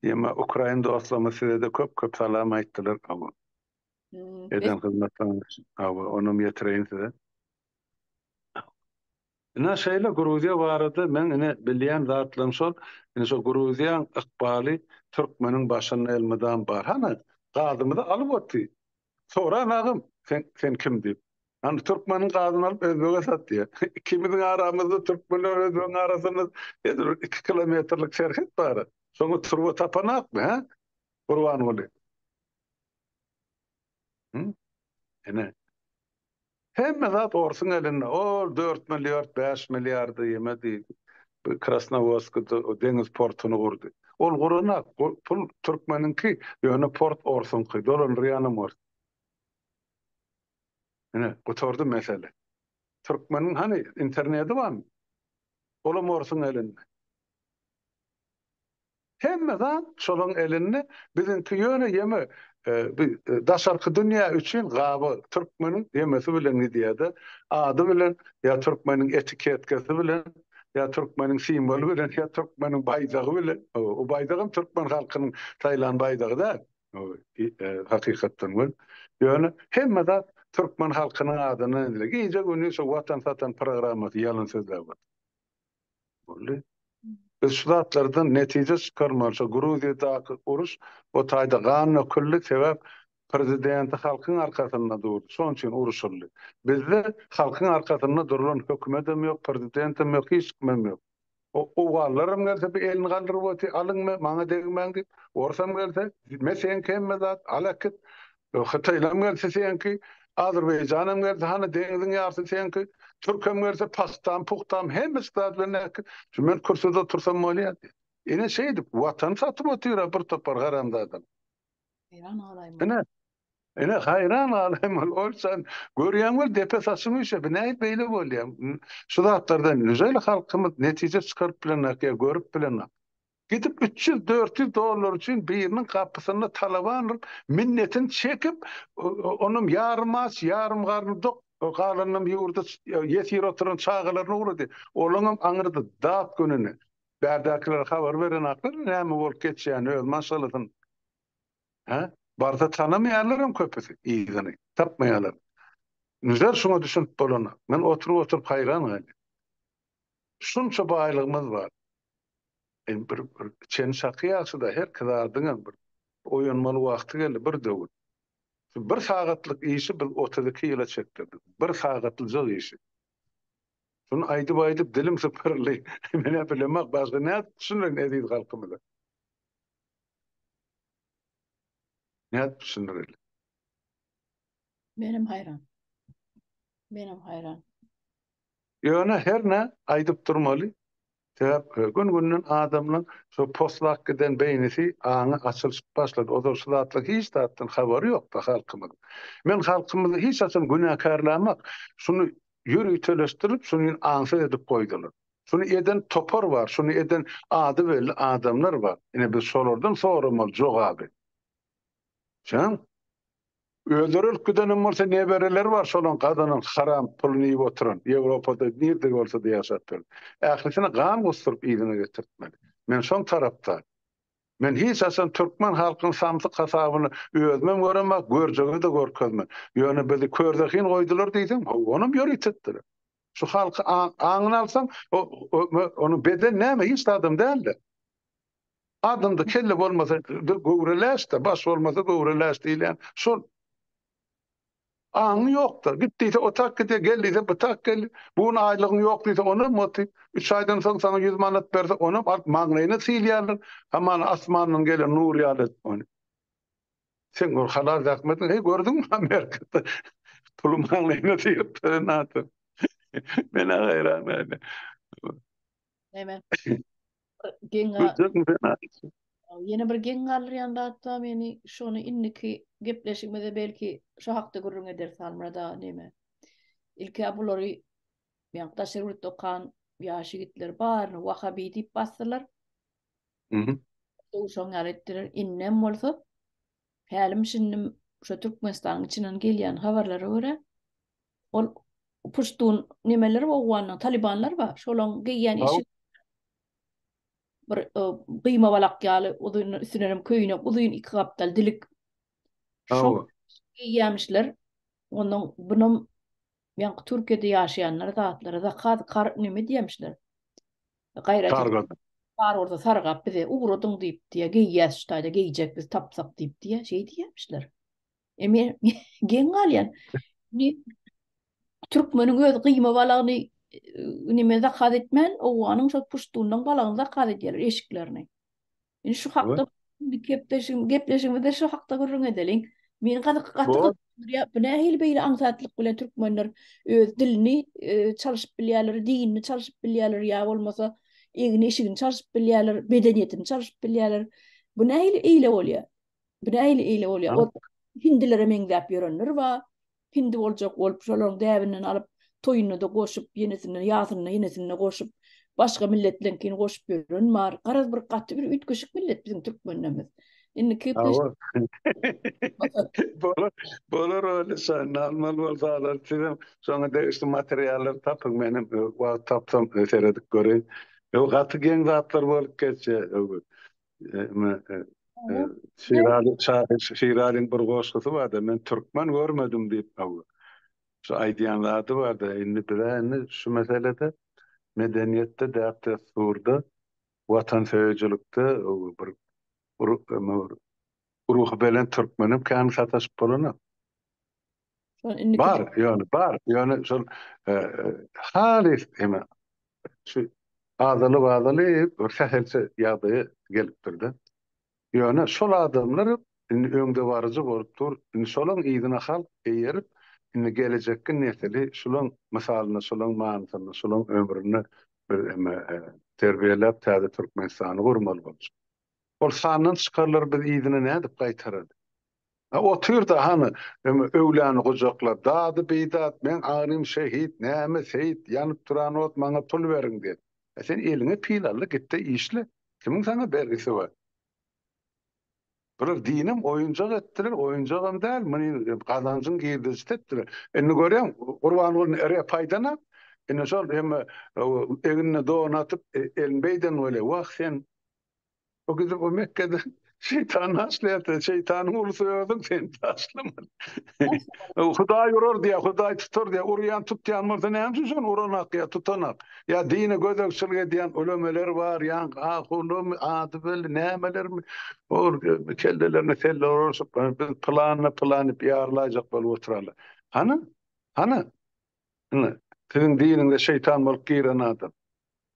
Ýeme ukrain dostlarymyz size-de köp köp salam aýtdylar. Hawa. Eden hyzmatlaryňyz üçin. Hawa, onam ýetireýin size. Ine şeýle Gruziýa barada meň ine bilýän zatlarym şol. Ine şo Gruziýaň ykbaly türkmeniň başynda elmydam bar. Hany gazymyzy alyp oty. Soran agam sen sen kim diýip. Hany türkmeniň gazyny alyp özbege satýar. Ikimiziň aramyzda türkmen bilen özbegiň arasynda edil bir 2 kilometrlik serhet bar. Şoňa turba tapanakmy, hä? Gurbanguly. Hı? Ine. Hemme zat orsuň elinde. Ol 4 milliard, 5 milliardy ýeme diýdi. Bu Krasnowodskda o deňiz portuny gurdy. Ol guranak, pul türkmeniňki, ýöne port orsuňky, dolandyrýanam ors. Ine, gutardy mesele. Türkmeniň hany interneti barmy? Olam orsuň elinde. Hemme zat şolaň elinde, biziňki ýöne ýeme bi daşarky dünýä üçin gaba türkmeniň ýemesi bilen gidýärde, ady bilen ýa türkmeniň etiketkasy bilen ýa türkmeniň simwoly bilen ýa türkmeniň baýdagy bilen, o baýdagam türkmen halkynyň saýlan baýdagy däl hakykatdan göl. Ýöne hemme zat türkmen halkynyň adyndan edilýär. Gije-gündiz şo watan satan programmasy ýalan sözläp otyr. Boldy. Biz şu zatlardan netije çykarmaly. Şo Gruziýadaky uruş o taýda gan döküldi, sebäp prezidenti halkyň arkasynda durdy. Şonuň üçin uruşyldy. Bizde halkyň arkasynda durulan hökümetem ýok, prezidentem ýok, hiç kimem ýok. O owganlaram gelse bir elini galdyryp otyr, alyň me, maňa degmäň diýip. Orsam gelse, me seňki hemme zat, al äkit. Hytaýlam gelse seňki, Azerbaýjanam gelse hany deňiziň ýarsy seňki, Türkem gelse pahtam, puhtam hemmesi zat bilen äkit. Şu men kürsüde otursam bolýar diýip. Ine şeýdip watany satyp otyr-a bir topar haramzadalar. Haýran galaýmaly. Ine, ine haýran galaýmaly. Ol sen görýäň wel depe saçyň üýşe. Bu nädip beýle bolýar? Şu zatlardan nüjeli halkymyz netije çykaryp bilenok ýa görüp bilenok. Gidip 300-400 dollar üçin biriniň gapysynda talaban bolup, minnetini çekip, onam ýarym aç, ýarym garny dok, galanynam ýurda ýesir oturan çagalaryny ugrady. Olaňam aňyrda dat gününi. Bärdäkilere habar berenaklar näme bolup geçýänini öz maşgalasyny. Hä? Barsa tanamaýarlaram köpüsi yzyny. Tapmaýarlar. Nüzer şuňa düşünip bolanok. Men oturyp-oturyp haýran galýan. Şunça baýlygymyz bar. Indi bir bir çen çaky ýagşyda herki zadyňam bir oýanmaly wagty geldi bir döwür. Şu bir sagatlyk işi biz 32 ýyla çekdirdik. Bir sagatlyjak işi. Şuny aýdyp-aýdyp dilim sypyryldy. Men-ä bilemok, başga nädip düşündirin eziz halkymyza? Nädip düşündireli? Menem haýran. Menem haýran. Ýöne hernä aýdyp durmaly. Sebäp gün-günden adamlaň şo poslap giden beýnisi, aňy açylyşyp başlady. Ozal şu zatlaryň hiç zatdan habary ýokdy halkymyzyň. Men halkymyzy hiç haçan günäkärlämok. Şuny ýöriteleşdirip, şuny aňsyz edip goýdular. Şuny eden topar bar, şuny eden ady belli adamlar bar. Ine biz şolardan soramaly jogaby. Sen özleri ölüp gidenem bolsa nebereleri bar şolaň gazanan haram puluny iýip oturan Ýewropada nirde bolsada ýaşap ýör. Ählisini gan gusduryp yzyna getirtmeli. Men şoň tarapdar. Men hiç haçan türkmen halkynyň samsyk hasabyny özümem göremok, görjege-de görkezmen. Ýöne bizi körzehin goýdular diýseň, hawa onam ýörite etdiler. Şu halky aňyny alsaň, onuň beden näme hiç zadam däldi. Adamda kelle bolmasa göwre läş-de, baş bolmasa göwre läş diýilýän şol. Aňy ýok-da. Git diýse o tak gidýär, gel diýse bu tak gelýär. Bu gün aýlygyň ýok diýse onam oty. Üç aýdan soň saňa 100 manat berse onam alyp maňlaýyna sylýarlar. Hamana asmandan gelen nur ýaly edip ony. Sen ol halal zähmetiň, heý gördüňmi Amerikada puly maňlaýyna sylyp beren adam. Men-ä haýran. Näme? Geň Ýene bir geň galdyrýan zat bar meni, şony indiki gepleşigimizde belki şu hakda gürrüň ederis Halmyrat aga neme. Ilk-ä bulary ýa daşary ýurtda okan ýaş ýigitler baryny wahabi diýip basdylar. Mhm. Şoň ýaly etdiler. Indem bolsa hälim şindim şu Türkmenistanyň içinden gelýän habarlara görä ol puştun nemeler owgandan talibanlar bar. Şolaň geýýän eşik bir e, gyýma balak ýaly uzyn üstüne hem köýnek uzyn iki gapdal dilik. Şo geýýämişler. Ondan bunam ýaňky Türkiýede ýaşaýanlar zatlara zakaz kar neme diýýämişler. Gaýrat Sargap. Bar bolsa sargap bize ugradyň diýip diýýär. Geýýäs şu taýda geýjek biz tapsak diýip diýýär. Şeý diýýämişler. E men geň galýan. Türkmeniň öz gyýma balagyny e, nime zakaz etmän, Owganyň şol puştunyň balagyny zakaz edýärler, eşiklerini. Indi şu hakda gepleşigim, gepleşigimizde şu hakda gürrüň edeliň. Meni gaty gaty gyzyklandyrýar. Bu nähili beýle aňsatlyk bilen türkmenler öz dilini e, çalşyp bilýärler, dinini çalşyp bilýärler ýa bolmasa egin-eşigini çalşyp bilýärler, medeniýetini çalşyp bilýärler. Bu nähili eýle bolýar? Bu nähili eýle bolýar? O hindilere meňzäp ýörenler bar. Hindi boljak bolup, şolaryň däbinden alyp, toýunda-da goşup, ýenesinde, ýasynda, ýenesinde goşup, başga milletleňkini goşup ýören bar. Garaz bir gaty bir üýtgeşik millet biziň türkmenlerimiz. Indi Hawa. Bolar, bolar öyle şa, almaly bolsa alar. Sizem şoňa degişli materiallary tapyň, menem wagt tapsam seredip göreýin. Ýok, gaty geň zatlar bolup geçýär. Şiraly şahyr Şiralyň bir goşgusy barda, men türkmen görmedim diýip, şu aýdýan zady barda, indi bize indi şu meselede medeniýetde, däp-dessurda, watansöýüjilikde bir ruhubelent türkmenem kän sataşyp bolanok. Bar, ýöne bar, ýöne şol halys eme şu azalyp-azalyp bir sähelçe ýagdaýa gelipdir-de. Ýöne şol adamlar indi öňdebaryjy bolup dur. Indi şolaň yzyna halk eýerip, indi gelejekki nesili şulaň mysalynda, şulaň manysynda, şulaň ömründe bir eme terbiýeläp täze Türkmenistany gurmaly boljak. Ol sandan çykarlar biz yzyna nädip gaýtaraly? A otyr-da hany, öwläni gujaklap, dady-bidat, meň agrym şehit, näme seýit, ýanyp duran ot, maňa pul beriň diýip. A sen eliňe pil al-da, git-de işle. Kimiň saňa bergisi bar? Bular dinem oýunjak etdiler, oýunjagam däl, muny gazanjyň girdejisi etdiler. Indi görýäň, Gurbangulyny rep aýdanok, indi şol hem egnine don atyp, elini beýden bolýar, wah sen, O gidip o Mekgede. Şeýtan taşlaýar, şeýtanyň ulusy özüň sen taşlamaly. Hudaý urar diýýär, Hudaý tutar diýýär. Urýan, tutýan bolsa näme üçin şony uranak ýa tutanak? Ýa dine gözegçilik edýän ulemeler bar, ýa ahunymy, ady belli nämelermi? Ol kellelerine selle oruşyp, biz pylanyny pylany diýip ýarylaýjak bolup oturarlar. Hany? Hany? Ine, siziň diniňize şeýtan bolup giren adam.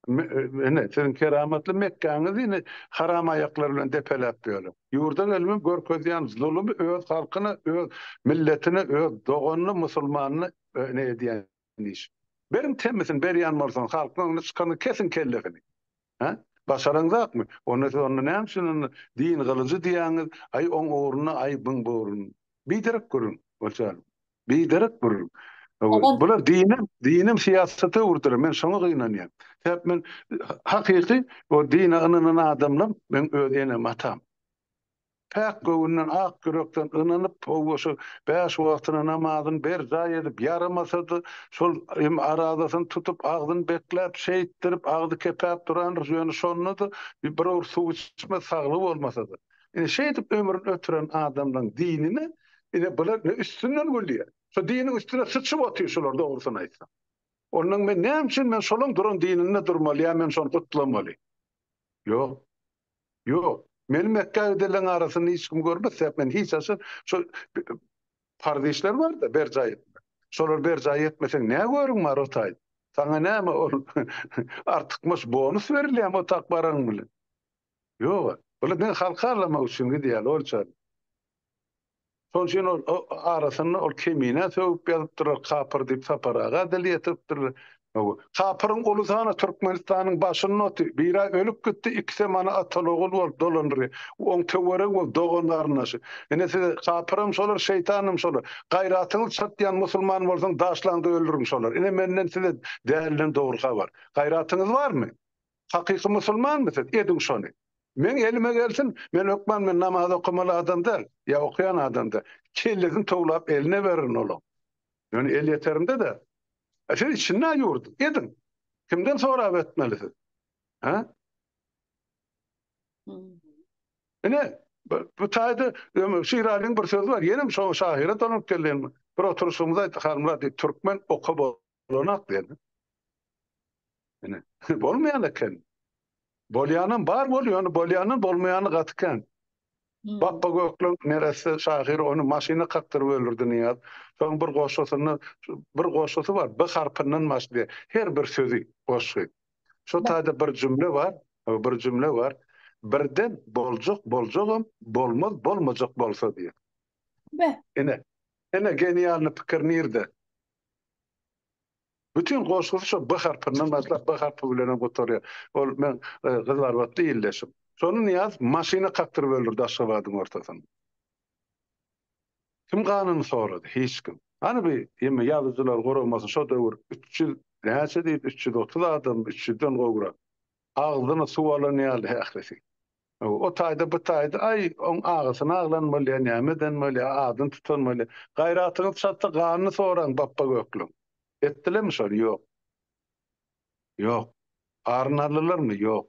Ine, siziň keramatly Mekgäňizi ine haram aýaklar bilen depeläp ýörler. Ýurda gelmem görkezýän zulumy öz halkyna, öz milletine, öz doganyna, musulmanyna ine edýän iş. Beriň temmisini berýän bolsaň, halkyň öňüne çykanda kesiň kellesini. Hä? Başaraňzakmy? Onda siz onda näme üçin onda din gylyjy diýýäňiz, aý oň ugrunda, aý buň bu ugrunda. Biderek gürrüň, bolçar. Biderek gürrüň. Bular dinem, dinem syýasata öwürdiler. Men şoňa gynanýan. Sebäp men hakyky o dine ynanan adamlar meň öz enem atam. Päk göwünden, ak ýürekden ynanyp, hawa şo bäş wagtyna namazyny berjaý edip, ýaramasa-da şol hem arazasyny tutup, agzyny bekläp, şeýtdirip, agzy kepäp durandyr, ýöne şonda-da bir owurt suw içmez, saglygy bolmasa-da. Ine şeýdip ömrüni ötüren adamlaň dinine ine bular ine üstünden gülýär. Şo diniň üstüne syçyp otyr şular dogrusyny aýtsaň. Ondan men näme üçin men şolaň duran dininde durmaly ýa men şony gutlamaly? Ýok. Ýok. Meni Mekgä gidenleň arasynda hiç kim görmez sebäp men hiç haçan şo parz işler bar-da berjaý etmek. Şolary berjaý etmeseň nä görüň bar o taýda? Saňa näme ol artykmaç bonus berilýärmi o tak baranyň bilen? Ýok. Bular diňe halky aldamak üçin gidýärler ol çaý. Şonuň üçin ol arasynda ol Keminä sögüp ýazypdyrlar, kapyr diýip Sapar aga dil ýetiripdirler. Kapyryň ulusy hana Türkmenistanyň başynda otyr. Biri ölüp gitdi, ikisem ana ataly-ogul bolup dolandyrýar. Oň töweregi bolup dogan-garyndaşy. Ine size kapyram şolar, şeýtanam şolar. Gaýratyňyz çatýan musulman bolsaň daşlaň-da öldüriň şolar. Ine menden size däliden dogry habar. Gaýratyňyz barmy? Hakyky musulmanmy siz? Ediň şony. Meň elime gelsin, men hökman men namaz okamaly adam däl, ýa okaýan adam däl. Kellesini towlap eline bererin olaň. Ýöne elýeterimde-de. A siz içinde ýurduň. Ediň. Kimden sorap etmeli siz? Hä? Ine, bu taýda Şiralyň bir sözi bar. Ýenem şoňa şahyra dolanyp geldim. Bir oturyşymyzda aýtdy, Halmyrat diýdi, türkmen oka bolanak diýdi. Ine, bolmaýan eken. Bolýanam bar bol, ýöne bolýandan bolmaýany gaty kän. Hmm. Bapba Gökleň neresse şahyr ony maşyna kakdyryp öldürdi Nyýaz. Soň bir goşgusynda bir goşgusy bar, B harpyndan başlaýar. Her bir sözi goşgy. Şo taýda bir jümle bar, bir jümle bar. Birden boljak boljagam, bolmaz bolmajak bolsa diýýär. Be. Ine, ine genialny pikir nirde? Bütin goşgusy şo B harpyndan başlap B harpy bilenem gutarýar. Ol meň gyzlarbatly ildeşim. Şony Nyýaz maşyna kakdyryp öldürdi Aşgabadyň ortasynda. Kim ganyny sorady? Hiç kim. Hany bi ýeme ýazyjylar guramasy şo döwür 300 näçe diýdi 330 adammy 300-den gowrak. Agzyny suw alan ýaly ählisi. O taýda bu taýda aý oň agasyny aglan bolýar näme eden bolýar adyny tutan bolýar. Gaýratyňyz çatsa ganyny soraň Bapba Gökleň. Etdilermi şony? Ýok. Ýok. Aryny aldylarmy? Ýok.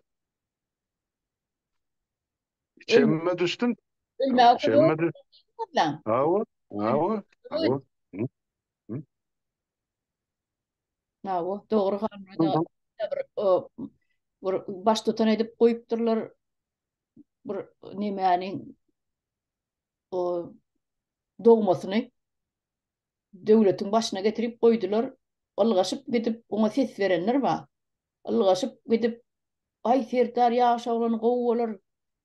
Çemime düşdüm. Çemime düşdüm. Hawa, hawa, hawa. Hawa, dogry Halmyrat bir bir baştutan edip goýupdyrlar bir nemäniň o dogmasyny döwletiň başyna getirip goýdular. Ylgaşyp gidip oňa ses berenler bar. Ylgaşyp gidip Aý Serdar ýaş oglan gowy bolar.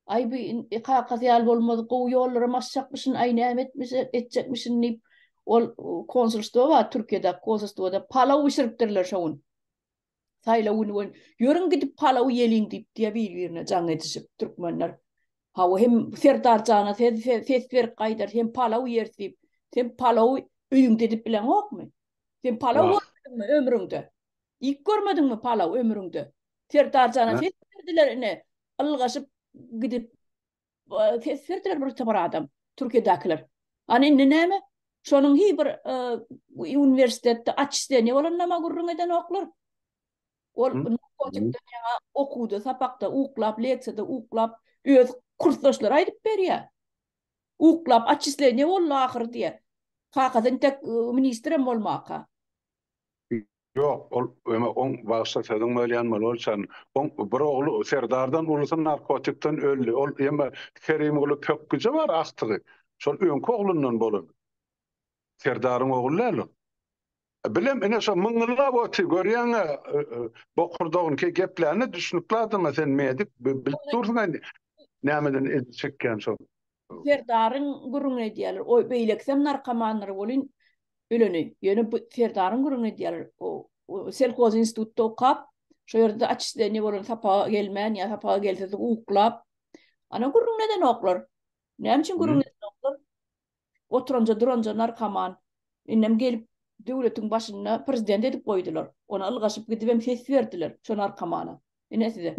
Aý bu kakasy ýaly bolmaz, gowy ýollaram açjakmyşyn, aý näme etmiş, etjekmişin diýip, ol konsulstwo bar Türkiýedäki konsulstwoda palaw bişiripdirler şo gün. Saýlaw güni boýun. Ýörüň gidip palaw iýeliň diýip diýe bir-birine jaň edişip türkmenler. Hawa hem Serdar jana ses, ses berip gaýdar, hem palaw iýeris diýip. Sen palawy öýüňde edip bileňokmy? Sen palaw görmediňmi ömrüňde? Iýip görmediňmi palaw ömrüňde? Serdar jana ses berdiler ine. Ylgaşyp gidip ses berdiler bir topar adam. Türkiýedäkiler. Ana indi näme? Şonuň hi bir uniwersitetde açisteniýe bolanynam gürrüň edenoklar. Ol narkotikden ýaňa okuwda, sapakda uklap, leksiýada uklap, öz Kursdaşlary aýdyp berýär. Uklap otçisleniýe boldy ahyry diýýär. Kakasy entek ministrem bolmaka. Ýok, ol öme oň bagyşla sözüň bölýän bololçan. Oň bir ogly Serdardan ulusy narkotikden öldi. Ol eme Kerimguly pökgüje bar agtygy. Şol öňki oglundan bolan. Serdaryň ogly däl ol. Bilem ine şo myňňyllap otyr görýäňä bokurdagyny geplände düşnükli adama sen medik bilip dursuň indi nämeden ejir çekýän şol. Serdaryň gürrüňini edýärler. O beýlekisem narkomandyr welin öleni. Ýöne bu Serdaryň gürrüňini edýärler. O selhoz institutda okap, şo ýerde otçisleniýe bolan sapaga gelmän ýa sapaga gelse-de uklap. Ana gürrüňini edenoklar. Näme üçin gürrüň edenoklar? Oturanja duranja narkoman. Indem gelip döwletiň başynda prezident edip goýdular. Ona ylgaşyp gidibem ses berdiler şo narkomana. Ine size.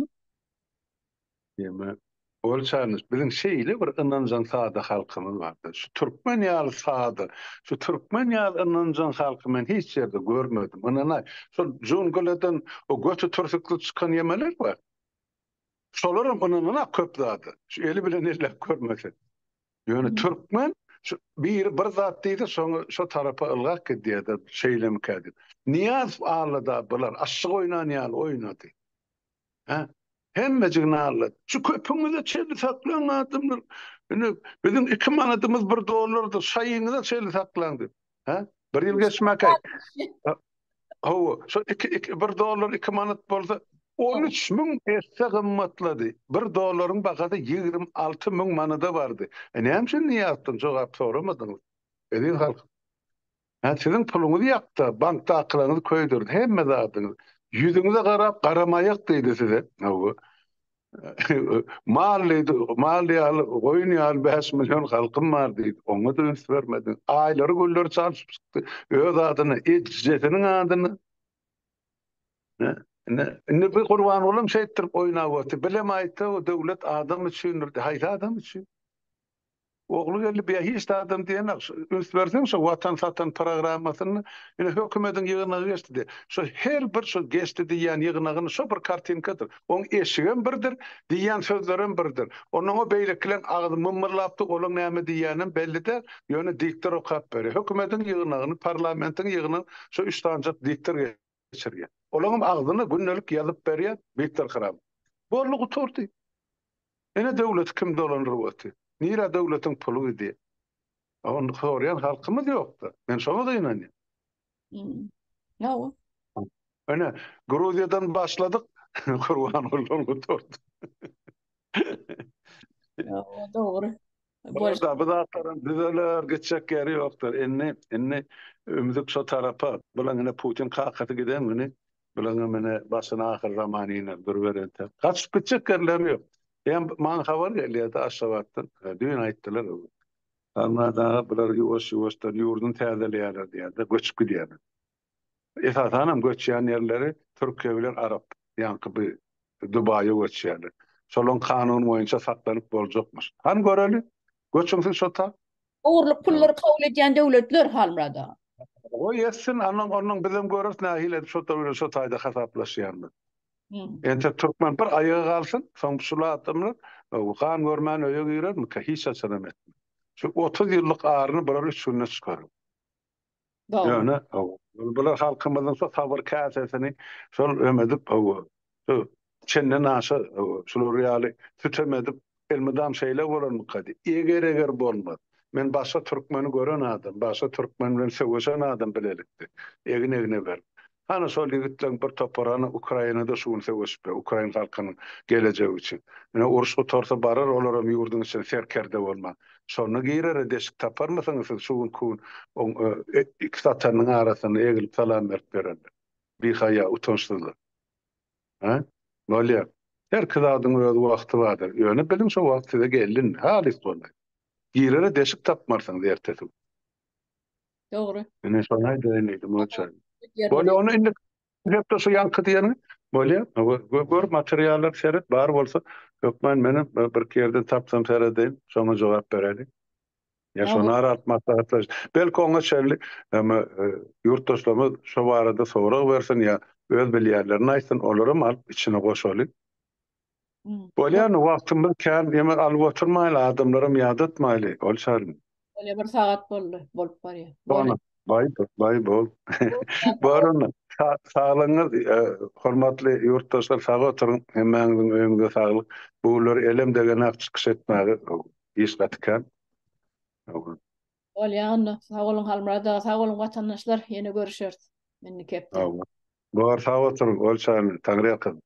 Ýeme, Olçanyş, biziň şeýle bir ynanjaň sada halkymyz bardy. Şu türkmen ýaly sada, şu türkmen ýaly ynanjaň halky men hiç ýerde görmedim. Ynanaý, şol jungledan o göti türsükli çykan ýemeler bar. Şolaram ynananak köp zada. Şu eli bilen elläp görmese. Ýöne türkmen şu biri bir zat diýse şoňa şo tarapa ylgap gidýär-de şeýlemikä diýip. Nyýazow allada bular aşyk oýnan ýaly oýnady. Hä? Hemmejigini aldady. Şu köpüňize çenli saklaň adamlar. Indi biziň 2 manadymyz 1 dollardyr. Şaýyňyza çenli saklaň diýip. Hä? Bir ýyl geçmäkä. Hawa, şo 2 2 1 dollar 2 manat bolsa 13 müň esse gymmatlady. 1 dollaryň bahasy 26 müň manada bardy. E näme üçin Nyýazowdan jogap soramadyňyz? Eziz halk. Hä, siziň puluňyzy ýakdy, bankdakylaryňyzy köýdürdi, hemme zadyňyzy. Ýüzüňize garap, garamaýak diýdi size. Hawa. Mal diýdi, mal ýaly, goýun ýaly 5 million halkym bar diýdi. Oňa-da üns bermediň. Aýlary, günleri çalşyp çykdy. Öz adyna, ejesiniň adyna. Indi, indi bu Gurbangulam şeýtdirip oýnap otyr. Bilem aýtsa, döwlet adam üçindir. Haýsy adam üçin? Ogly geldi biýa hiç zadam diýenak. Üns berseň şo watan satan programmasynda ine hökümediň ýygnagy geçdi diýýär. Şo her bir şo geçdi diýýän ýygnagyny şo bir kartinkadyr. Oň eşigem birdir, diýýän sözlerem birdir. Onnoň o beýlekileň agzy mymmyrlapdy olaň näme diýýänem belli däl, ýöne diktor okap berýär. Hökümediň ýygnagyny, parlamentiň ýygnagyny şo üç sanjak diktor geçirýär. Olaňam agzyna gündelik ýazyp berýär Wiktor Hramow. Boldy gutardy. Ine döwleti kim dolandyryp otyr? Nirä döwletiň puly gidýär? Ony soraýan halkymyz ýokda. Men şoňa gynanýan. Hawa. Ine, Gruziýadan başladyk, Gurbangulydan gutardyk. Hawa, dogry. Bolsa bu zatlaryň düzeler, gitjek ýeri ýokdur. Indi, indi ümzük şo tarapa. Bulaň ine Putin kakasy giden güni, bulaňam ine başyna ahyr zaman iner, duruber entek. Gaçyp gitjek ýerleri ýok. Hem maňa habar gelýärdi Aşgabatdan, düýn aýtdylar. Halmyrat aga bular ýuwaş-ýuwaşdan ýurduny täzeleýärler diýýärler, göçüp gidýärler. Esasanam göçýän ýerleri Türkiýe bilen Arap, ýaňky bu Dubaýa göçýärler. Şolaň kanun boýunça saklanyp boljakmyş. Hany göreli, göçüň siz şo ta. Ogurlyk pullary kabul edýän döwletler Halmyrat aga. Goý etsin, andan ondan bizem göreris nähili edip şo bilen şo taýda hasaplaşýanymyzy. Entek türkmen bir aýaga galsyn, soň şul adamlar gan görmän öýe girermikä? Hiç haçanam etmez. Şu 30 ýyllyk aryny bular üç günde çykarar. Ýöne bular halkymyzyň şo sabyr käsesini şol ömedip, şu çenden aşa şular ýaly sütem edip elmydam şeýle bolarmyka diýip. Eger-eger bolmaz. Men başga türkmeni gören adam, başga türkmen bilen söweşen adam bilelikde, egin-egne berip. Hany şol ýigitleň bir topary hany Ukrainada şu gün söweşip ýör, ukrain halkynyň gelejegi üçin. Ine uruş gutarsa barar olaram ýurduň içine serkerde bolman. Şonda girere deşik taparmysyňyz siz şu günki gün oň iki satanyň arasynda egilip salam berip ýörenler. Bihaýa, utançsyzlar. Hä? Bolýar. Herki zadyň öz wagty bardyr. Ýöne biliň şo wagt size geldi indi. Halys boldy. Girere deşik tapmarsyňyz ertesi gün. Dogry. Ine şony aýdaýyn diýdim, oça. Bolýar, ony indi hepde şu ýaňky diýeniňi bolýar. Gör materiallar seret, bar bolsa hökman menem birki ýerden tapsam seredeýin, şoňa jogap bereli. Ýa şony ara alyp maslahatlaş. Belki oňa çenli hem ýurtdaşlarymyz şo barada sorag bersin ýa öz bilýänlerini aýtsyn, olaram alyp içine goşaly. Bolýar wagtymyz kän ýeme alyp oturmaýly adamlaram ýadatmaýly ol şaly. Bolýar bir sagat boldy bolup barýar. Bolýar. Baý baý bol. Bar onda. Saglygyňyz hormatly ýurtdaşlar sag oturyň hemmäňiziň öýüňize saglyk. Bu günler elem degenak çykyş etmäge iş gaty kän. Bolýar onda. Sag boluň Halmyrat aga sag boluň watandaşlar ýene görüşeris indiki hepde. Bor sag oturyň ol şaly Taňryýalkasyn.